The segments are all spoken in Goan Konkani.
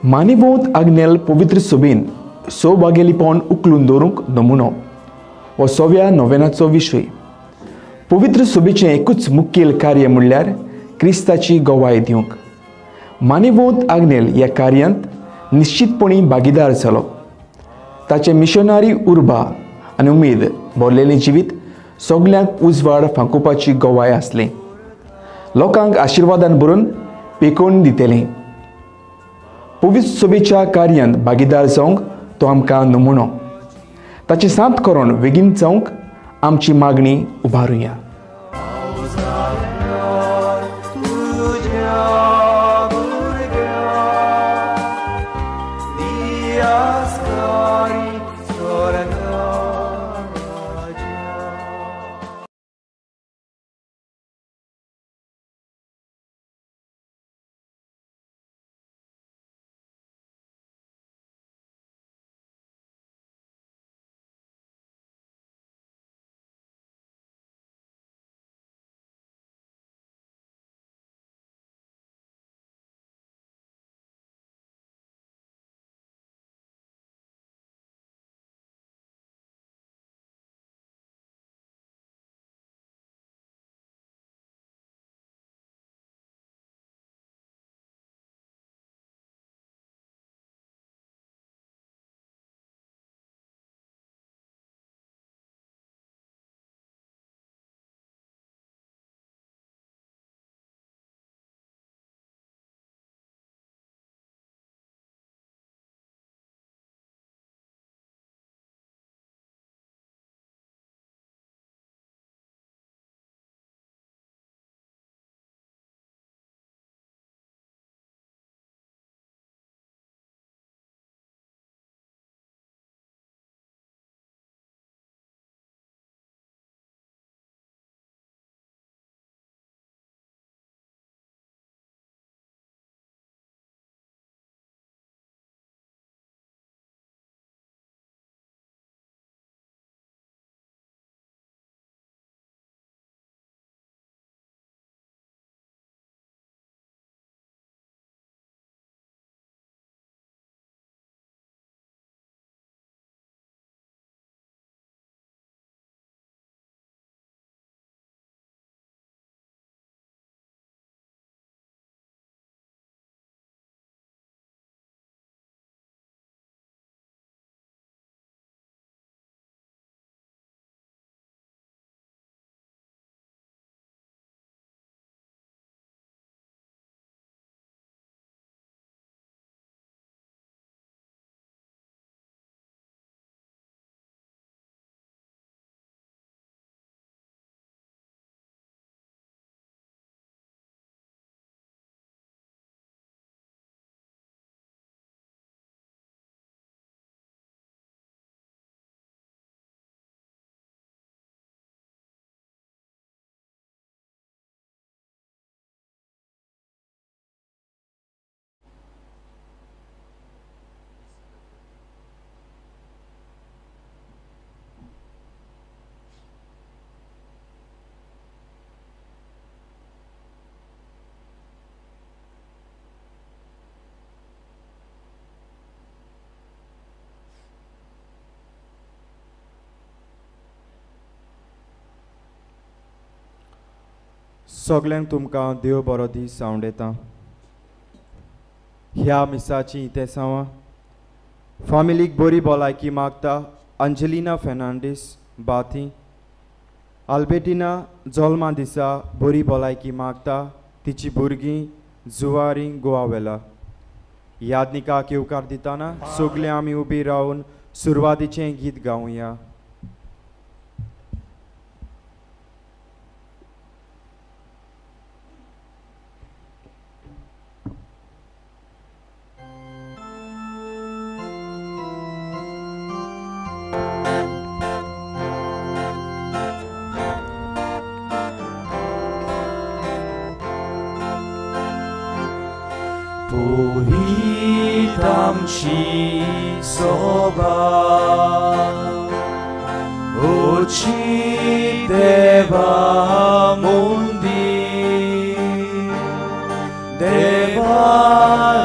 मानिवोत आग्नेल पवित्र सभेन सौभागेलीपण उखलून दवरूंक नमुनो हो सव्या नोवेनाचो विशय. पवित्र सभेचें एकूच मुखेल कार्य म्हणल्यार क्रिस्ताची गवाय दिवंक. मानिवोत आग्नेल ह्या कार्यांत निश्चितपणी भागीदार जालो. ताचें मिशनरी उर्बा आनी उमेद भरलेलें जिवीत सगल्यांक उजवाड फांकुपाची गवाय आसली. लोकांक आशिर्वादान भरून पेकोवन दितलें. पवित्र सभेच्या कार्यांत भागीदार जावंक तो आमकां नमुनो. ताचें सांत करून बेगीन जावंक आमची मागणी उबारुया. सगल्यांक तुमकां देव बरो दीस सांवडेता. ह्या मिसाची इतेसांवां फामिलीक बरी भलायकी मागता अंजलिना फेर्नांडीस बाती आल्बेटिना जल्मा दिसा बरी भलायकी मागता. तिची भुरगीं जुवारी गोवा वेला. यादनिकाक येवकार दितना सगळे आमी उबी रावन सुरवातीचें गीत गावया. Ci soba uccideva mundi deva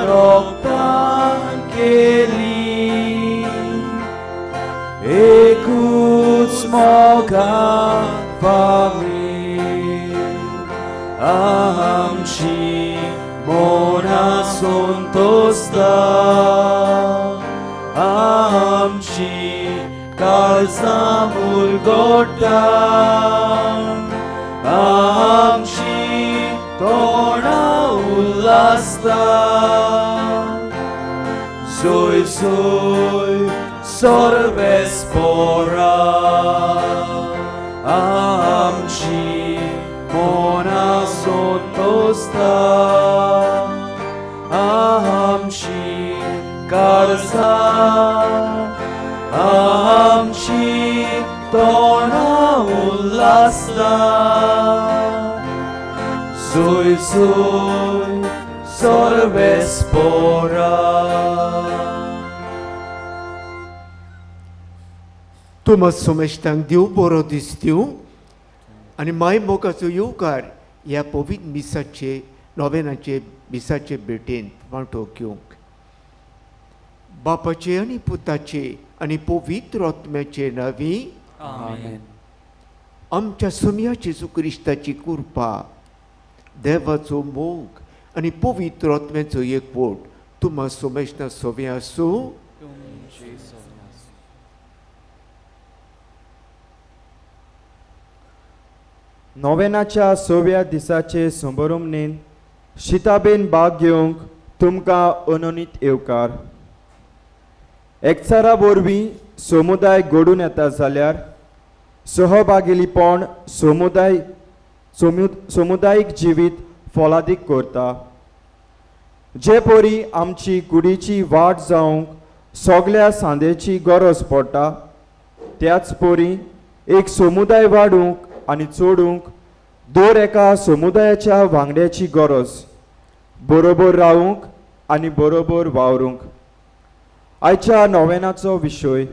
rocta संतोसता आमची काळजां मुरगोटा आमची तोंडां उल्हासता जोय जोय सर्वेस्पोरा आमची मनां संतोसता आमची काळजां आमची तोंडां उल्हासता जोय जोय सर्वेस्पोरा. तुमा सोमेश्तांक देव बरो दीस दिवं आनी माय मोगाचो येवकार ह्या पवित्र मिसाचे नोवेनाचे मिसाचे भेटेंत वांटो घेवंक बापाचे आनी पुताचे आनी पवित्र आत्म्याचे नांवी आमेन. आमच्या सोम्या जेजू क्रिस्ताची कृपा, देवाचो मोग आनी पवित्र आत्म्याचो एकवट तुमा सोमेश्तां सोवे आसूं. नोवेनाच्या सव्या दिसाचे संबरुमनेन शिताबेन भाग घेवंक तुमकां अनोनीत येवकार. एकचारा वरवीं समुदाय घडून येता जाल्यार सहभागीपण समुदाय समुदायीक जिवीत फलादीक करता. जे परी आमची कुडीची वाट जावंक सगल्या सांदेची गरज पडटा त्याच परी एक समुदाय वाडूंक आनी चडूंक दर एका समुदायाच्या वांगड्याची गरज, बरोबर रावूंक आनी बरोबर वावरूंक. आयच्या नोवेनाचो विशय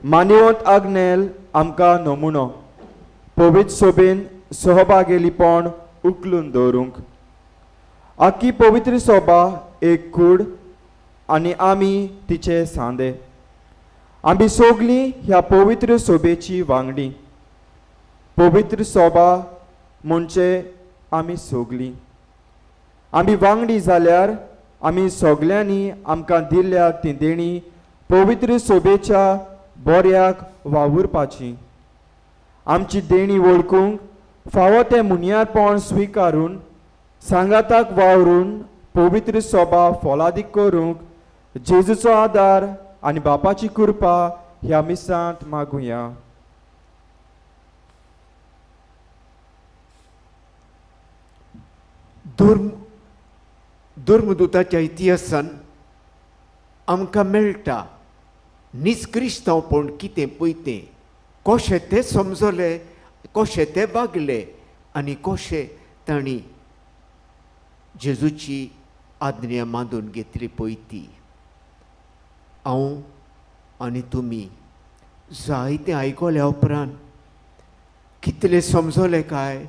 मानवंत आग्नेल आमकां नमुनो पवित्र सोबेन सहभागेलीपण उखलून दवरूंक. आखी पवित्र सोबा एक कूड आनी आमी तिचे सांदे. आमी सगलीं ह्या पवित्र सोबेची वांगडी. पवित्र सोबा म्हणजे आमी सगलीं. आमी वांगडी जाल्यार आमी सगल्यांनी आमकां दिल्ल्या ती देणी पवित्र सोबेच्या बऱ्याक वावुरपाची. आमची देणी वळखूंक फावो तें मुनियारपण स्विकारून सांगाताक वावरून पवित्र सोबा फलादीक करूंक जेजूचो आदार आनी बापाची कृपा ह्या मिसांत मागुया. धर्मदूताच्या इतिहासान आमकां मेळटा नीज क्रिस्तांवपण कितें पळयतें, कशें ते समजले, कशें ते वागले आनी कशें तांणी जेजूची आज्ञा मानून घेतली पळय ती. हांव आनी तुमी जायतें आयकल्या उपरांत कितलें समजलें काय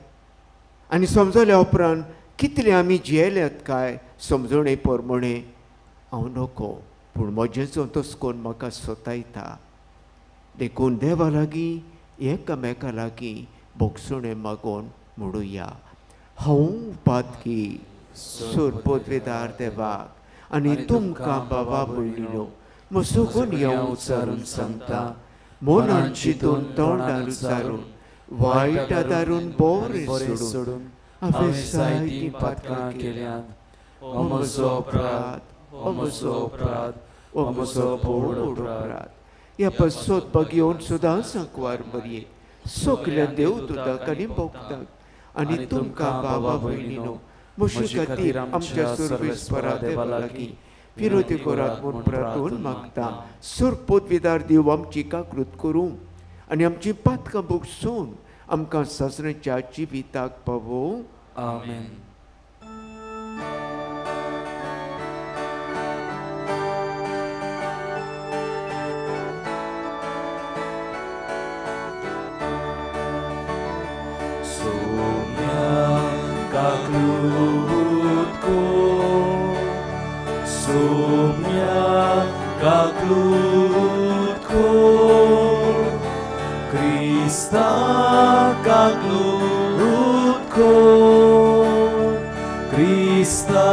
आनी समजल्या उपरांत कितलें आमी जियेल्यात काय समजणे प्रमाणे हांव नको, पूण म्हजें तस कोण म्हाका सतायता. देखून देवा लागीं एकामेका लागीं भोगसुणें मागोवन म्हणुया, हांव पातकी सोरपोतवेदार देवाक आनी तुमकां बाबा भयणीनो म्हजो गुन्यांव उच्चारून सांगता, मनान चिंतून तोंडान उच्चारून वायट आदारून बरें सोडून हांवें जायतीं पातकां केल्यांत. हो म्हजो अपराध, हो म्हजो अपराध, हो म्हजो व्हड अपराध. ह्या पासत बगेवन सुद्दां सांकवार मरये सगल्या देवदूतांक आनी भक्तांक आनी तुमकां बाबा भयणीनो म्हजे खातीर आमच्या सर्वेस्परा देवा लागीं विरोधी करात म्हूण प्रार्थून मागता. सुरपोतविदार देव आमची काकृत करूं आनी आमची पातकां भोगसून आमकां सासणाच्या जिविताक पावोवं. आमेन. Krista,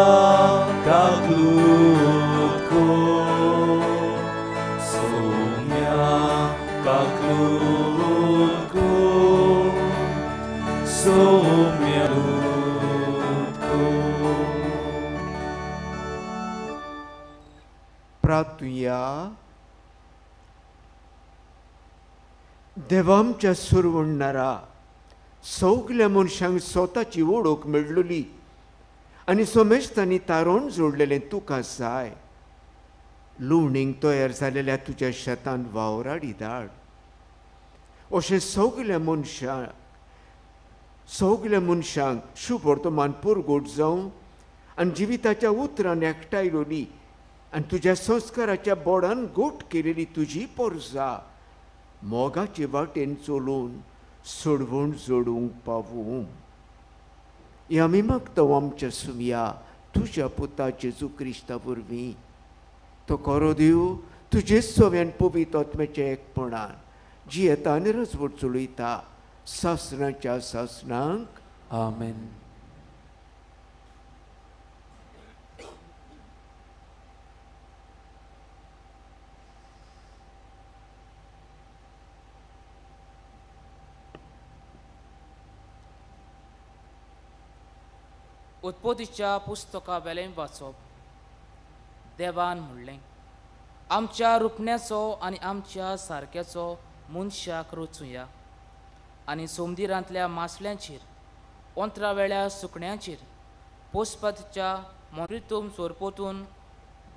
प्रार्थुया. देवा आमच्या सुरवणणारा, सगल्या मनशांक स्वताची वळख मेळ्ळली आनी सोमेस्तांनी तारोण जोडलेलें तुका जाय. लुवणींक तयार जालेल्या तुज्या शेतान वावराडी धाड. अशें सगल्या मनशांक शुभवर्तमान पुरगोट जावं आनी जिविताच्या उतरान एकठांयलोली आनी तुज्या संस्काराच्या बोडान गोट केलेली तुजी पोरसा मोगाचे वाटेन चलून सोडवण जोडूंक पावूं. हें आमी मागता आमच्या सुमया तुज्या पुता जेजू क्रिस्ता वरवीं. तो करो दिव तुजे सव्यान पवित्र आत्म्याच्या एकपणान जियेता आनी रजवट चलयता सासणाच्या सासणांक. आमेन. उत्पत्तीच्या पुस्तका वेलें वाचप. देवान म्हणलें, आमच्या रुपण्याचो आनी आमच्या सारक्याचो मनशाक रचुया आनी सोमदिरांतल्या मासल्यांचेर, ओंत्रा वेळ्या सुकण्यांचेर, पोसपाच्या मोरितूम सोरपोतून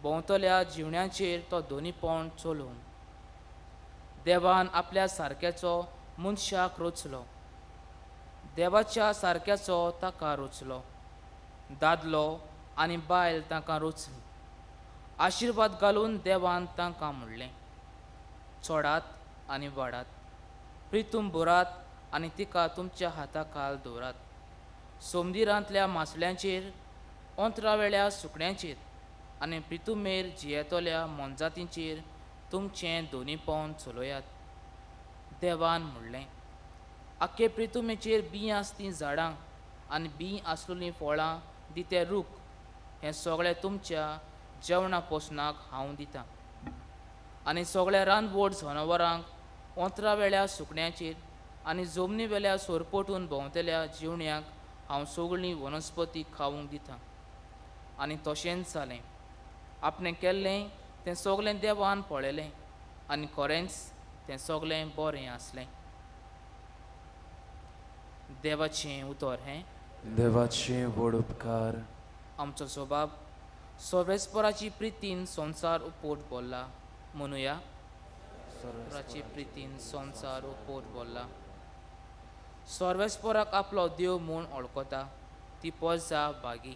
भोंवतल्या जिवण्यांचेर तो दोनी पोंड चलोवन. देवान आपल्या सारक्याचो मनशाक रचलो, देवाच्या सारक्याचो ताका रचलो, दादलो आनी बायल तांकां रचली. आशिर्वाद घालून देवान तांकां म्हणलें, चोडात आनी वाडात, प्रितूम भरात आनी तिका तुमच्या हाता खाल दवरात. सोमदिरांतल्या मासल्यांचेर, ओंत्रा वेळ्या सुकण्यांचेर आनी प्रितुमेर जियेतल्या मोनजातींचेर तुमचें दोनी पावन चलयात. देवान म्हणलें, आख्खे प्रितुमेचेर बीं आसतीं झाडां आनी बीं आसलेलीं फळां दिते रूख हें सगळें तुमच्या जेवणा पोसणाक हांव दितां. आनी सगळ्या रानवट जनावरांक, ओंत्रा वेळ्या सुकण्यांचेर आनी जमनी वेल्या सोरपोटून भोंवतल्या जिवण्यांक हांव सगळीं वनस्पती खावंक दितां. आनी तशेंच जालें. आपणें केल्लें तें सगळें देवान पळयलें आनी खरेंच तें सगळें बरें आसलें. देवाचें उतर हें. देवाचें व्हड उपकार. आमचो स्वभाव सर्वेस्पराची प्रितीन संवसार उपोट भरला. म्हणुया, सर्वेस्पराची प्रितीन संवसार उपोट भरला. सर्वेस्पराक आपलो देव म्हूण वळखता ती पोजा भागी.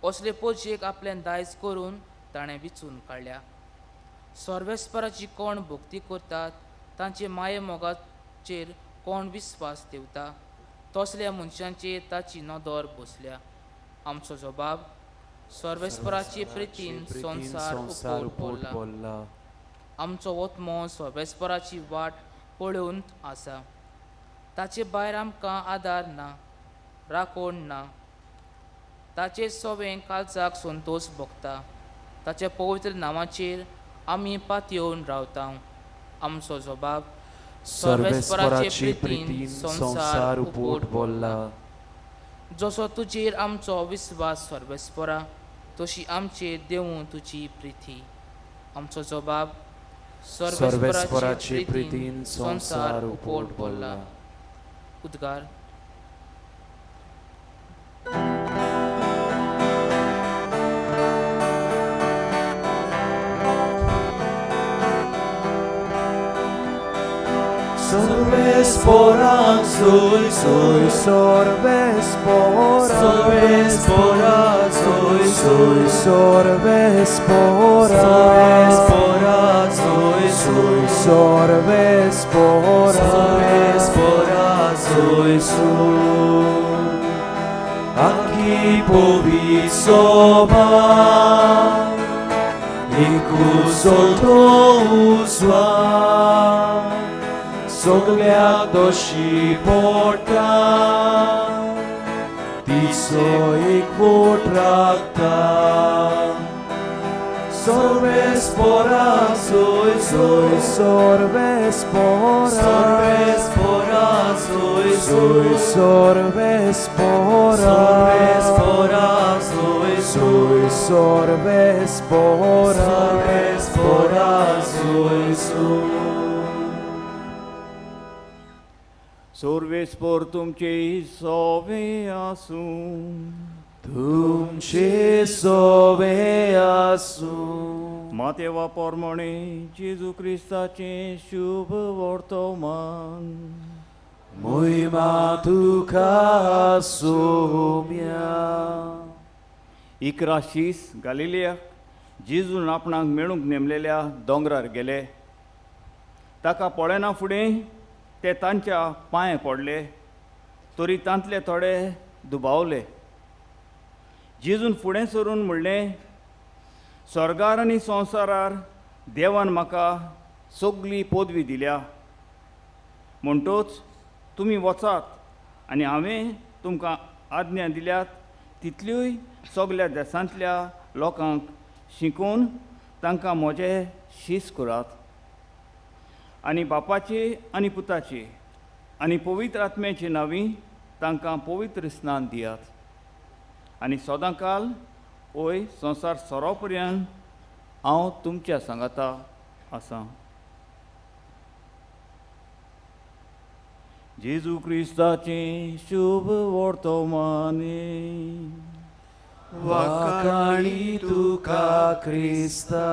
असले पोजेक आपलें दायज करून ताणें विचून काडल्या. सर्वेस्पराची कोण भक्ती करतात, तांचे माये मोगाचेर कोण विस्वास ठेवता, तसल्या मनशांचेर ताची नदर बसल्या. आमचो जबाब सर्वेस्पराची प्रितीन संवसार उपोट भरला. आमचो ओत्मो सर्वेस्पराची वाट पळोवन आसा. ताचे भायर आमकां आदार ना, राखण ना. ताचे सवें काळजाक संतोश भोगता. ताच्या पवित्र नांवाचेर आमी पातयेवन रावता. आमचो जबाब सर्वेस्पराची प्रितीन संवसार उपोट भरला. जसो तुजेर आमचो विस्वास सर्वेस्परा, तशी आमचेर देवूं तुजी प्रिती. आमचो जबाब सर्वेस्पराची प्रितीन संवसार उपोट भरला. उद्गार. Sorvespora, soy, soy, sorvespora, sorvespora, soy, soy, sorvespora, sorvespora, soy, soy, sorvespora, sorvespora, soy, soy. Aquí povisoba, ikusol uswa. Soglia doshi porta, tiso ik rakta. Sorvespora, soy, soy, sorvespora, sorvespora, soy, soy, sorvespora, sorvespora, soy, soy, sorvespora, sorvespora. सोर्वेस्पोर तुमचे सोवे आसूं. तुमचे सोवे आसूं. मातेवा पोरमणे जेजू क्रिस्ताचें शुभ वर्तमान. मोहिमा तुका सोम्या. 11 शीस गालिलियाक जेजून आपणाक मेळूंक नेमलेल्या दोंगरार गेले. ताका पळयना फुडें ते तांच्या पांये पडले, तरी तांतले थोडे दुबावले. जेजून फुडें सरून म्हणलें, स्वर्गार आनी संवसारार देवान म्हाका सगली पदवी दिल्या, म्हणटोच तुमी वचात आनी हांवें तुमकां आज्ञा दिल्यात तितल्योय सगल्या देशांतल्या लोकांक शिकोवन तांकां म्हजे शीस करात आनी बापाचे आनी पुताचे आनी पवित्र आत्म्याचे नांवी तांकां पवित्र स्नान दियात आनी सदांकाल ओय संवसार सोरो पर्यंत हांव तुमच्या सांगाता आसा. जेजू क्रिस्ताचें शुभ वर्तमाने. वाखाणी तुका क्रिस्ता.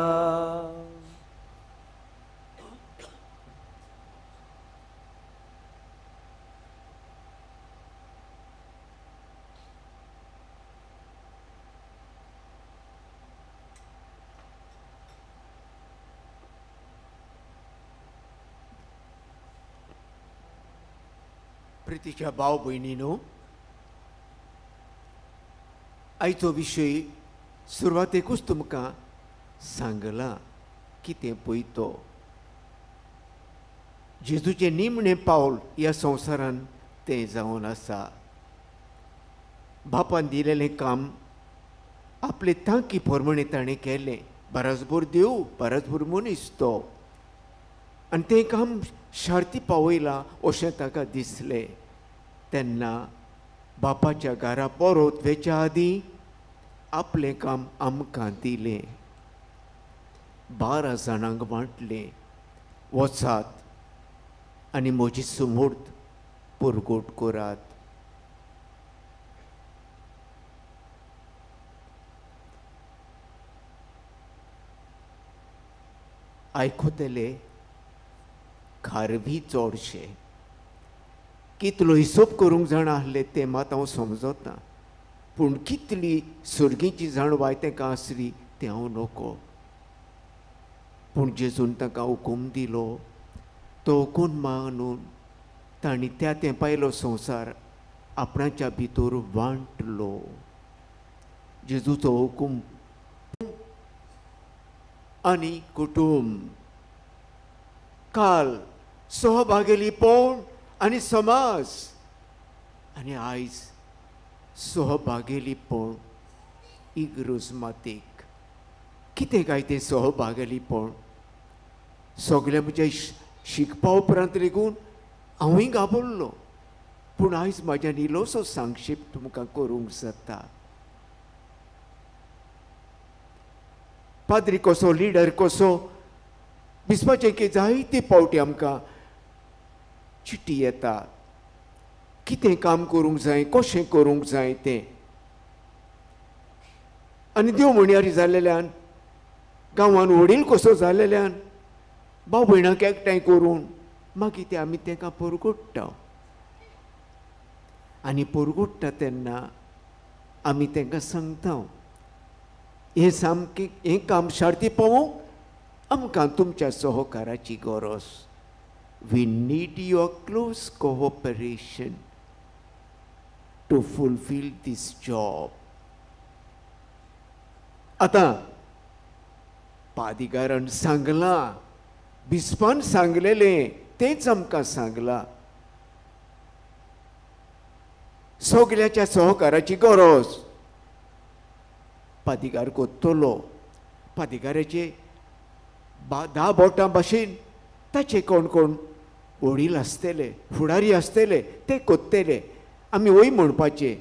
प्रितीच्या भाव भयणीनो, आयचो विशय सुरवातेकूच तुमकां सांगलां कितें पळय तो जेजूचें निमणें पावल ह्या संवसारान तें जावन आसा. बापान दिलेलें काम आपले तांकी प्रमाणें ताणें केलें. बरासभर देव, बरासभर मनीस तो, आनी तें काम शार्ती पावयलां अशें ताका दिसलें. तेन्ना बापाच्या घरा परत वेच्या आदीं आपलें काम आमकां दिलें. 12 जाणांक वांटलें, वचात आनी म्हजी सुमूर्त परगट करात. आयकतले खारवी चडशे कितलो हिसोब करूंक जाणा आसले तें मात हांव समजता, पूण कितली सर्गीची जाणवाय तांकां आसली तें हांव नको. पूण जेजून तांकां हुकूम दिलो, तो हुकूम मानून तांणी त्या तेंपायलो संवसार आपणाच्या भितर वांटलो. जेजूचो हुकूम आनी कुटूंब, काल सहभागेलीपण आनी समाज, आनी आयज सहभागेलीपण इगर्ज मातेक. कितें काय तें सहभागेलीपण? सगळें म्हज्या शिकपा उपरांत लेगून हांवूय घाबरलो, पूण आयज म्हज्यान इल्लोसो सांगशीप तुमकां करूंक जाता. पाद्री कसो, लिडर कसो दिसपाचें की जायते पावटी आमकां चिटी येता, कितें काम करूंक जाय, कशें करूंक जाय तें. आनी देव म्हणयारी जाल्लेल्यान, गांवान वडील कसो जाल्लेल्यान, भाव भयणांक एकठांय करून मागीर ते आमी तांकां परगोडटा. आनी परगोडटा तेन्ना आमी तांकां सांगता, हें सामकें हें काम शार्ती पावोवंक आमकां तुमच्या सहकाराची गरज. We need your close cooperation to fulfil this job. आतां पादिगारान सांगलां, बिस्पान सांगलेलें तेंच आमकां सांगलां, सगल्याच्या सहकाराची गरज. पादिगार कोत्तलो, पादिगाराचे 10 बोटां भाशेन ताचे कोण कोण वडील आसतले, फुडारी आसतले, ते कोत्तले. आमी वय म्हणपाचें,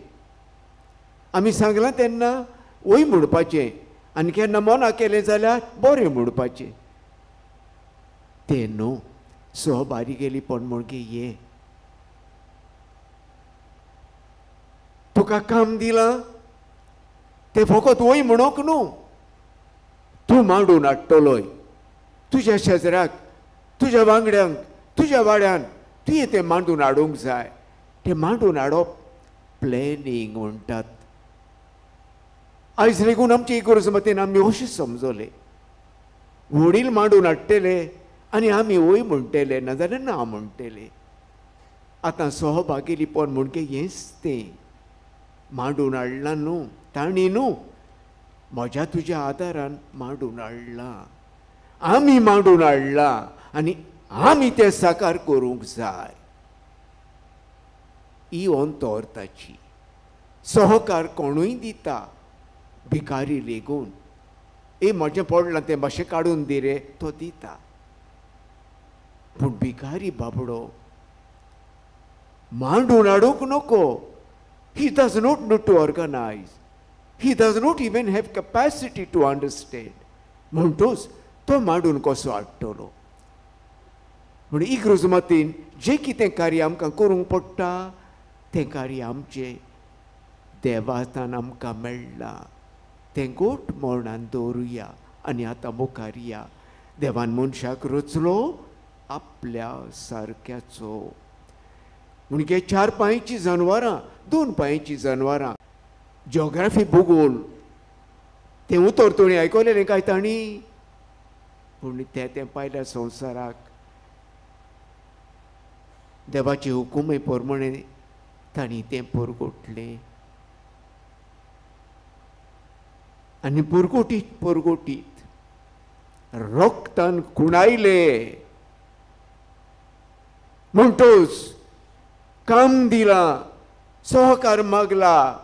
आमी सांगलां तेन्ना वय म्हणपाचें, आनी केन्ना मना केलें जाल्यार बरें म्हणपाचें. तें न्हू सहभारी गेली पण म्हणगे हें. तुका काम दिलां तें फकत वय म्हणूंक न्हू, तूं मांडून हाडटलोय तुज्या शेजराक, तुज्या वांगड्यांक, तुज्या वाड्यान तुवें तें मांडून हाडूंक जाय. तें मांडून हाडप प्लॅनिंग म्हणटात. आयज लेगून आमचे इगर्ज मतीन आमी अशें समजले, वडील मांडून हाडटले आनी आमी वय म्हणटले, नाजाल्यार ना म्हणटले. आतां सहभागीपण म्हणजे हेंच तें मांडून हाडलां न्हू तांणी, न्हू म्हज्या तुज्या आदारान मांडून हाडलां, आमी मांडून हाडलां आनी आमी तें साकार करूंक जाय. ही अंतर ताची. सहकार कोणूय दिता, भिकारी लेगून, ए म्हजें पडलां तें मातशें काडून दी रे, तो दिता. पूण भिकारी बाबडो मांडून हाडूंक नको. He does not know to organize, he does not even have capacity to understand. म्हणटूच तो मांडून कसो हाडटलो? म्हण इगर्ज मतीन जें कितें कार्य आमकां करूंक पडटा तें कार्य आमचें देवातान आमकां मेळ्ळां, तें गोट मरणान दवरुया आनी आतां मुखार या. देवान मनशाक रचलो आपल्या सारक्याचो. म्हणजे 4 पांयची जनवरां, 2 पांयची जनवरां. जियोग्राफी भुगोल तें उतर तुणी आयकलें काय तांणी, पूण तें तें पायल्या संवसाराक देवाचे हुकुमे प्रमाणे तांणी तें परगोटलें आनी परगोटीत परगोटीत रक्तान खुणायले. म्हणटूच काम दिलां, सहकार मागला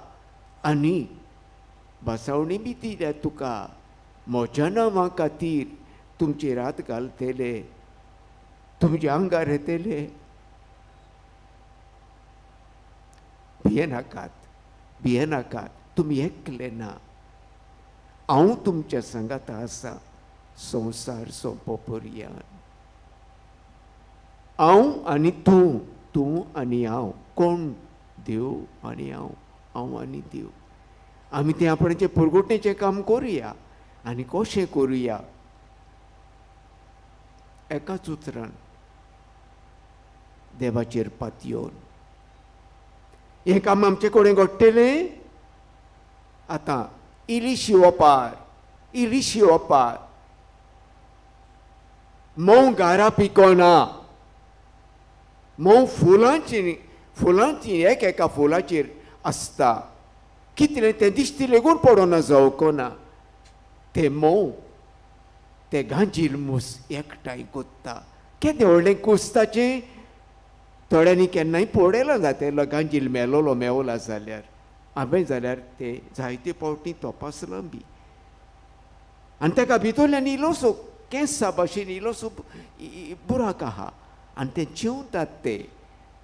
आनी बसावणी बी दिल्या तुका, म्हज्या नांवा खातीर तुमची रात घालतले, तुमच्या आंगार येतले. भियेनाकात, भियेनाकात, तुमी एकले ना, हांव तुमच्या सांगाता आसा संवसार सोंपो पर्यंत. हांव आनी तूं, तूं आनी हांव, कोण? देव आनी हांव, हांव आनी देव. आमी तें आपणाचें परगोटणेचें काम करुया. आनी कशें करुया? एकाच उतरान, देवाचेर पातयेवन. हें काम आमचे कडेन घडटलें. आतां इल्लीशी ओपार, इल्लीशी ओपार, मोव गारा पिकोना, मोव फुलांची, फुलांची एक एका फुलाचेर आसता, कितलें तें दिश्टी लेगून पडना जावंक ना. तें मोव ते गांजील मूस एकठांय कोत्ता. केदें व्हडलें कूस ताचें, थोड्यांनी केन्नाय पळयलां जातलो गांजील मेलोलो मेवला जाल्यार. हांवें जाल्यार ते जायते फावटी तपासलां बी. आनी ताका भितरल्यान इल्लोसो केंसा भाशेन इल्लोसो बुराक आहा आनी ते चिंवतात. ते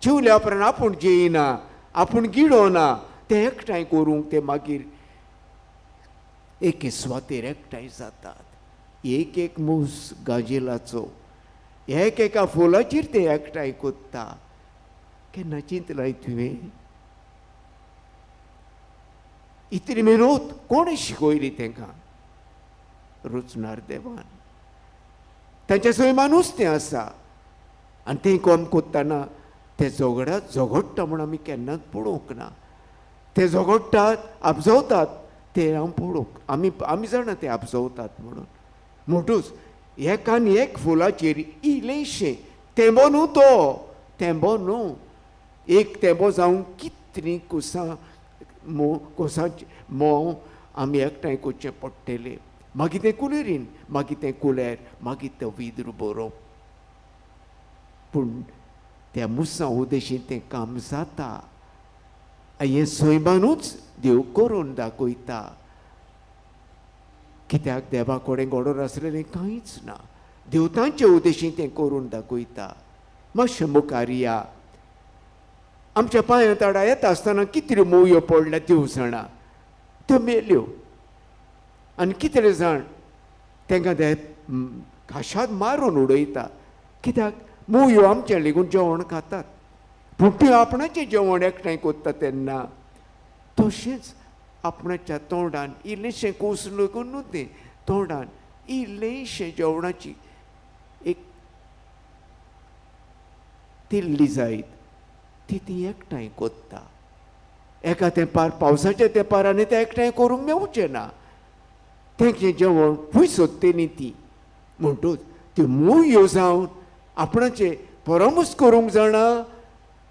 चिंवल्या उपरांत आपूण जेयना, आपूण गिळोना, ते एकठांय करूंक ते मागीर एके सुवातेर एकठांय जातात. एक एक मूस गांजिलाचो एक एका फुलाचेर ते एकठांय कोत्ता. केन्ना चिंतलाय तुवें? इतली मेहनत कोणें शिकयली तांकां? रचणार देवान. तांच्या सैमानूच तें आसा. आनी तें काम कोत्ताना ते झगडा झगडटा म्हूण आमी केन्नाच पळोवंक ना. ते झगडटात, आपजवतात, ते हांव पळोवंक आमी आमी जाणा ते आपजवतात म्हणून. म्हणटूच एकान एक फुलाचेर इल्लेशें तेंबो न्हू, तो तेंबो न्हू, एक तेंबो जावं कितलीं कुसां मोव, कोसांचें मोव आमी एकठांय करचें पडटलें. मागीर तें कुलेरीन, मागीर तें कुलेर, मागीर तो विद्र बरोवप. पूण त्या मुसां उदेशीन तें काम जाता. हें सैमानूच देव करून दाखयता. कित्याक देवा कडेन घडोवन आसलेलें कांयच ना, देव तांचे उदेशीन तें करून दाखयता. मातशें मुखार या. आमच्या पांयां ताडा येता आसतना कितल्यो मोवयो पडल्या देव जाणा, त्यो मेल्यो. आनी कितले जाण तांकां ते खाशाद मारून उडयता. कित्याक मोवयो आमचें लेगून जेवण खातात, पूण त्यो आपणाचें जेवण एकठांय कोत्ता तेन्ना तशेंच आपणाच्या तोंडान इल्लेंशें कोस लागून न्हू तें तोंडान इल्लेंशें जेवणाची एक तिल्ली जायत ती ती एकठांय कोत्ता. एका तेंपार पावसाच्या तेंपार आनी तें एकठांय करूंक मेवचें ना, तेंचें जेवण फूंय सोदतली ती. म्हणटूच त्यो मुयो जावन आपणाचें परामर्श करूंक जाणा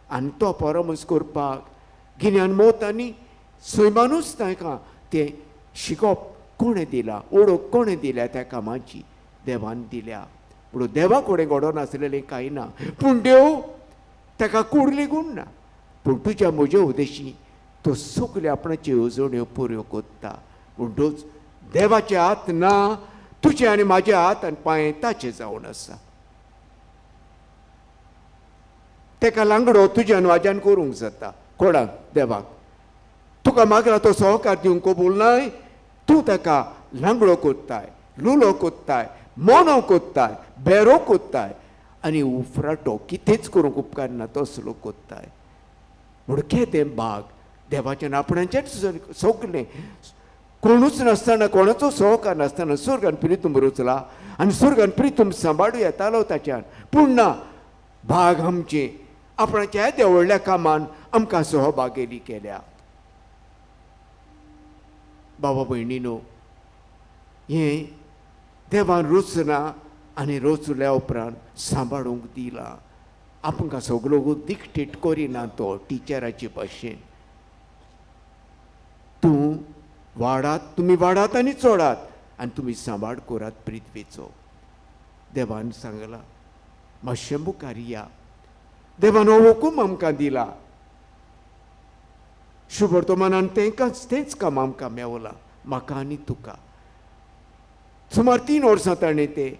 आनी तो परामर्श करपाक गिन्यान मत आनी सैमानूच तांकां तें शिकोवप कोणें दिलां, ओळख कोणें दिल्या त्या कामाची, देवान दिल्या. म्हणून देवा कडेन घडोनासलेलें कांय ना, पूण देव ताका कूड लेगून ना, पूण तुज्या म्हज्या उदेशी तो सगळ्यो आपणाच्यो येवजण्यो पुऱ्यो कोत्ता. म्हणटूच देवाचे हात ना, तुजे आनी म्हाजे हात आनी पांय ताचे जावन आसा. तेका लांगडो तुज्यान म्हाज्यान करूंक जाता, कोणाक? देवाक. तुका मागला तो सहकार दिवंक कबूल नाय, तूं ताका लांगडो कोत्ताय, लुलो कोत्ताय, मोनो कोत्ताय, बेरो कोत्ताय आनी उफराटो कितेंच करूंक उपकारना तसलो कोत्ताय. म्हूण केदें भाग देवाच्यान आपणाचेंच सगलें कोणूच नासतना, कोणाचो सहकार नासतना स्वर्गान प्रितूम रचला आनी स्वर्गान प्रितूम सांबाळू येतालो ताच्यान. पूण ना, भाग आमचें आपणाच्या त्या व्हडल्या कामान आमकां सहभागेली केल्या. बाबा भयणीनो, हें देवान रचना आनी रचल्या उपरांत सांबाळूंक दिलां. आमकां सगलो डिक्टेट करिना तो टिचराचे भाशेन, तूं वाडात, तुमी वाडात आनी चोडात आनी तुमी सांबाळ करात पृथ्वीचो. देवान सांगलां मातशें मुखार या. देवान हो हुकूम आमकां दिला. शुभवर्तमानान तेंकाच तेंच काम आमकां मेवलां, म्हाका आनी तुका. सुमार 3 वर्सां ताणें तें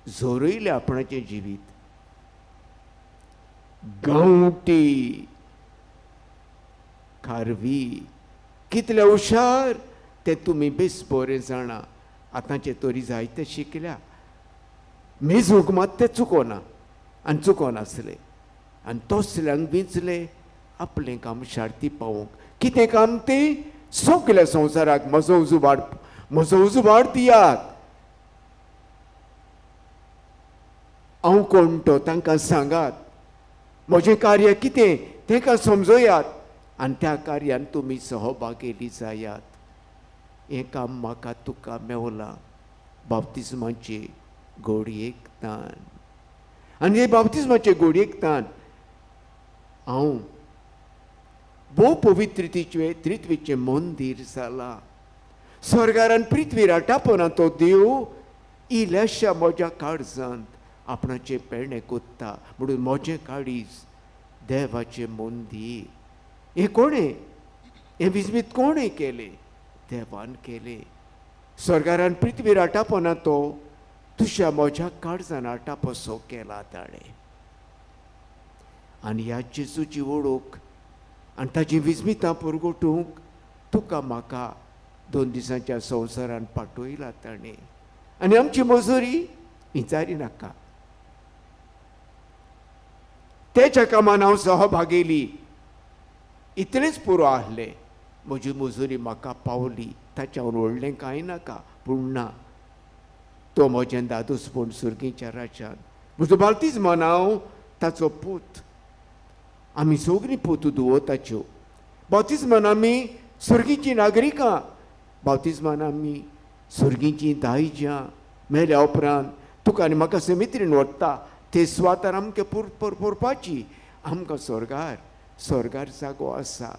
झरयलें आपणाचें जिवीत. गांवटी खारवी कितले हुशार तें तुमी बेस बरें जाणा. आतांचे तरी जायते शिकल्या, मेजूंक मात ते चुकोना आनी चुकोनासले आनी तसल्यांक विंचले आपलें काम शार्ती पावोवंक. कितें काम तें? सगल्या संवसाराक म्हजो उजवाड, म्हजो उजवाड दियात. हांव कोण तो तांकां सांगात, म्हजें कार्य कितें तांकां समजयात आनी त्या कार्यान तुमी सहभागेली जायात. हें काम म्हाका तुका मेवलां बाप्तिज्माचे घोडयेक तान. आनी हे बाप्तिज्माचे घोडयेक तान हांव भोव पवित्रतेचें त्रित्वेचें मंदीर जालां. स्वर्गार आनी पृथ्वीर आटापना तो देव इल्ल्याशा म्हज्या काळजांत आपणाचें पेणें कोत्ता. म्हणून म्हजें काळीज देवाचें मंदीर. हें कोणें, हें विजमीत कोणें केलें? देवान केलें. स्वर्गार आनी पृथ्वीर आटापना तो तुज्या म्हज्या काळजान आटापसो केला ताणें. आनी ह्या जेजूची वळख आनी ताची विजमितां पुरगोटूंक तुका म्हाका 2 दिसांच्या संवसारान पाठयला ताणें. आनी आमची मजुरी विचारी नाका, तेच्या कामान हांव सहभागेली इतलेंच पुरो आहलें. म्हजी मजुरी म्हाका पावली, ताच्याहून व्हडलें कांय नाका. पूण ना, तो म्हजें दादोसपण सुर्गीच्या राज्यान. म्हजो बाल्तीजमान हांव ताचो पूत, आमी सगळीं पूत धुवो ताच्यो. बाप्तिज्मान आमी सुर्गीचीं नागरिकां, बाप्तिज्मान आमी सुर्गीचीं दायज्यां. मेल्या उपरांत तुका आनी म्हाका समित्रीन व्हरता ते सुवातार आमकां पुरपाची. आमकां स्वर्गार, स्वर्गार जागो आसा.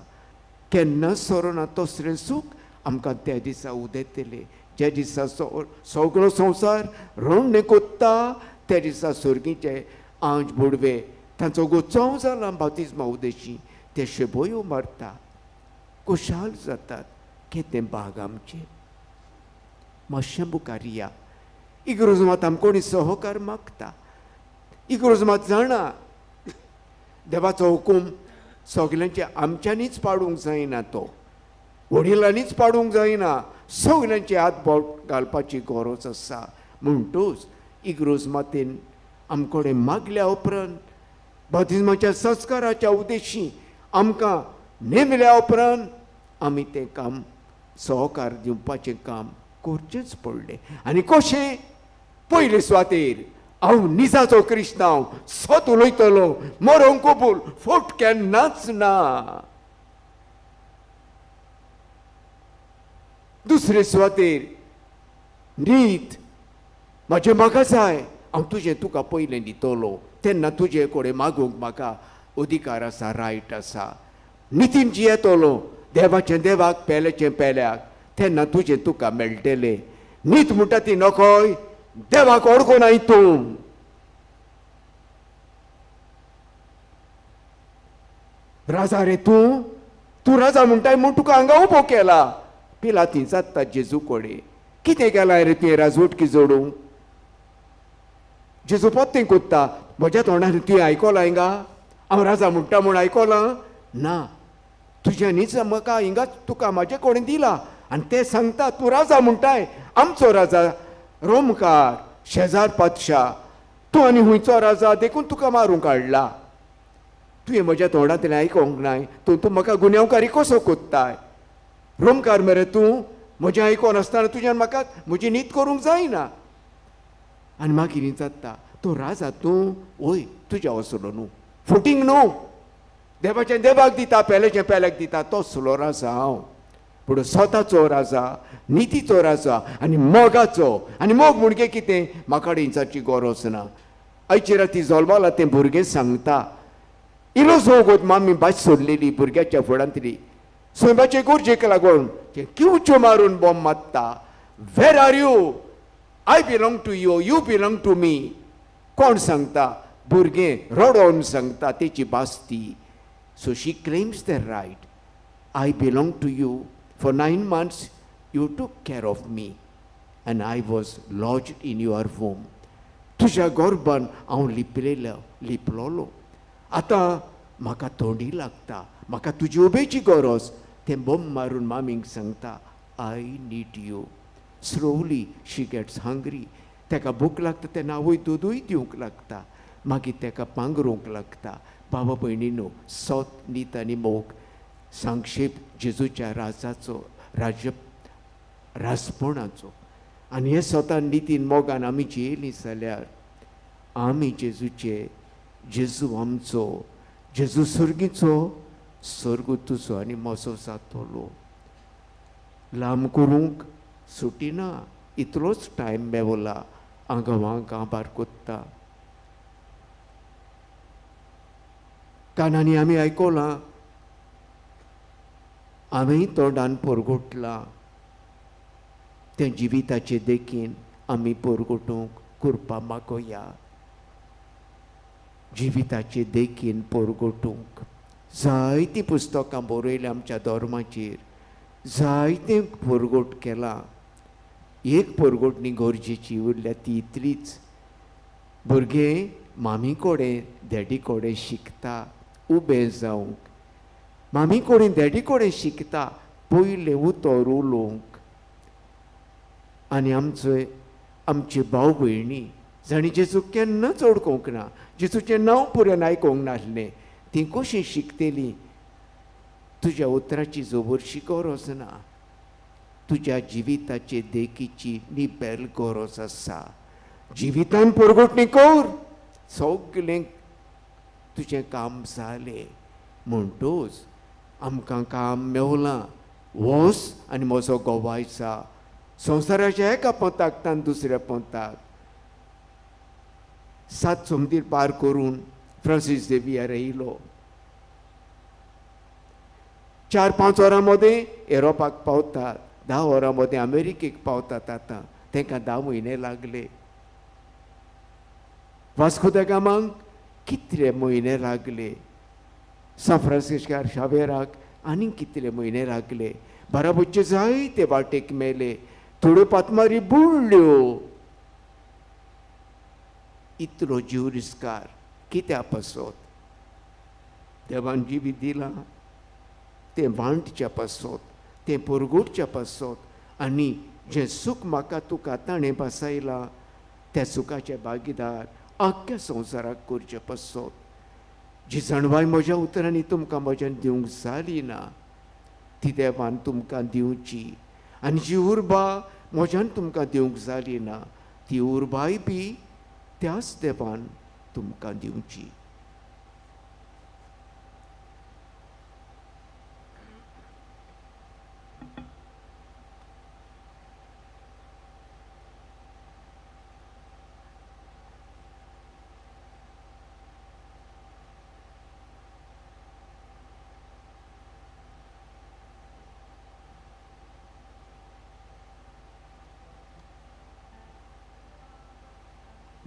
केन्ना सोरोना तसलें सूख आमकां त्या दिसा उदेतलें. ज्या दिसा सगळो संवसार रणणे कोत्ता त्या दिसा सुर्गीचे आंज बुडवे तांचो गोचाव जाला बाप्तिज्मा उदेशी ते शेबोयो मारता, खुशाल जातात. कितें भाग आमचें. मातशें मुखार या. इगर्ज मात आमकोणी सहकार मागता. इगर्ज मात जाणा देवाचो हुकूम सगल्यांचे आमच्यांनीच पाडूंक जायना, तो वडिलांनीच पाडूंक जायना, सगल्यांचे हात बोट घालपाची गरज आसा. म्हणटूच इगर्ज मातेन आमकोडे मागल्या उपरांत बाप्तिज्माच्या संस्काराच्या उद्देशी आमकां नेमल्या उपरांत आमी तें काम सहकार दिवपाचें काम करचेंच पडलें. आनी कशें? पयले सुवातेर हांव निजाचो क्रिस्तांव, सत उलयतलो, मरोंक कबूल, फट केन्नाच ना. दुसरे सुवातेर नीत म्हजें म्हाका जाय, हांव तुजें तुका पयलें दितलो, तेन्ना तुजे कडेन मागूंक म्हाका अधिकार आसा, रायट आसा. नितीन जियेतलो, देवाचें देवाक, पेल्याचें पेल्याक, तेन्ना तुजें तुका मेळटलें. नीत म्हणटा ती नकोय, देवाक ओडकोनाय तूं. राजा रे तूं, तूं राजा म्हणटाय म्हूण तुका हांगा उबो केला. पिलाती जाता जेजू कडेन, कितें केलां रे तुवें राजवटकी जोडूंक? जेजू पोत्तें कोत्ता, म्हज्या तोंडान तुवें आयकोलां हिंगा हांव राजा म्हणटा म्हूण आयकोलां ना? तुज्यानीच म्हाका हिंगा तुका म्हाजे कडेन दिला आनी ते सांगता तूं राजा म्हणटाय, आमचो राजा रोमकार शेजार पातशा, तूं आनी हुंयचो राजा देखून तुका मारूंक हाडला. तुवें म्हज्या तोंडांतल्यान आयकोंक नाय, तूं तूं म्हाका गुन्यांवकारी कसो कोत्ताय? रोमकार मरे तूं, म्हजें आयकोन आसतना तुज्यान म्हाका म्हजी नीत करूंक जायना. आनी मागीर जाता तूं राजा तूं, वय तुज्या असलो न्हू, फुटींग न्हू, देवाचें देवाक दिता, पेल्याचें पेल्याक दिता, तसलो राजा हांव. पूण स्वताचो राजा, नितीचो राजा आनी मोगाचो. आनी मोग म्हणजे कितें? म्हाका हिंसाची गरज ना. आयचे राती जल्माला तें भुरगें सांगता, इलो सोगोत मामी भाज सोडलेली भुरग्याच्या फुडांतली, स्वयंपाचे गरजेक लागून तें किवच्यो मारून बॉम्ब मारता, where are you? I belong to you, you belong to me. कोण सांगता? भुरगें रडोवन सांगता, तेची भास ती. So she claims the right, I belong to you, for 9 months you took care of me and I was lodged in your womb. तुज्या गर्भान हांव लिपलेलो, लिपलोलो, आतां म्हाका थंडी लागता, म्हाका तुजी उबेची गरज. तें बोम मारून मामीक सांगता, I need you. Slowly she gets hungry. ताका भूक लागता तेन्ना आवय दुदूय दिवंक लागता, मागीर ताका पांगरूंक लागता. बाबा भयणीनो, सत नीत आनी मोग संक्षेप जेजूच्या राजाचो, राज्य राजपणाचो. आनी हे स्वता नितीन मोगान आमी जियेलीं जाल्यार आमी जेजूचे, जेजू आमचो, जेजू सर्गीचो, सर्ग तुजो आनी म्हजो जातलो. लांब करूंक सुटी ना, इतलोच टायम मेवला. हांगा वांग काबार कोत्ता कानांनी आमी आयकलां, आमी तोंडान परगटलां, तें जिविताचे देखीन आमी परगटूंक कृपा मागोया. जिविताचे देखीन परगटूंक जायतीं पुस्तकां बरयलीं आमच्या धर्माचेर, जायतें परगट केलां. एक परगटणी गरजेची उरल्या ती इतलीच, भुरगें मामी कडेन डॅडी कडेन शिकता उबें जावंक, मामी कडेन डॅडी कडेन शिकता पयलें उतर उलोवंक. आनी आमचे आमचे भाव भयणी जांणी जेजू केन्नाच ओळखूंक ना, जेजूचें नांव पुराय आयकूंक नासलें, तीं कशीं शिकतलीं? तुज्या उतराची जबरशी गरज ना, तुज्या जिविताचे देखीची निबेल गरज आसा. जिवितान परगटणी कर, सगळें तुजें काम जालें म्हणटूच आमकां काम मेवलां. वोस आनी म्हजो गोवायचा संवसाराच्या एका पंथाक तान दुसऱ्या पंथाक 7 सोमतीर पार करून फ्रांसीस झेवियर येयलो. 4-5 वरां मदें युरोपाक पावतात, 10 वरां मदें अमेरिकेक पावतात. आतां तांकां 10 म्हयने लागले. वास्को दा गामाक कितले म्हयने लागले, सान फ्रांसिस्कार शावेराक आनी कितले म्हयने लागले. बाराबोचे जायते वाटेक मेले, थोड्यो पातमारी बुडल्यो. इतलो जीव रिस्कार कित्या पासत? देवान जिवीत दिलां तें वांटच्या पासत, तें परगटच्या पासत. आनी जें सूख म्हाका तुका ताणें बसयलां त्या सुखाचे भागीदार आख्ख्या संवसाराक करचे पासत. जी जाणवाय म्हज्या उतरांनी तुमकां म्हज्यान दिवंक जाली ना, ती देवान तुमकां दिवची आनी जी उर्बा म्हज्यान तुमकां दिवंक जाली ना ती उर्बाय बी त्याच देवान तुमकां दिवची.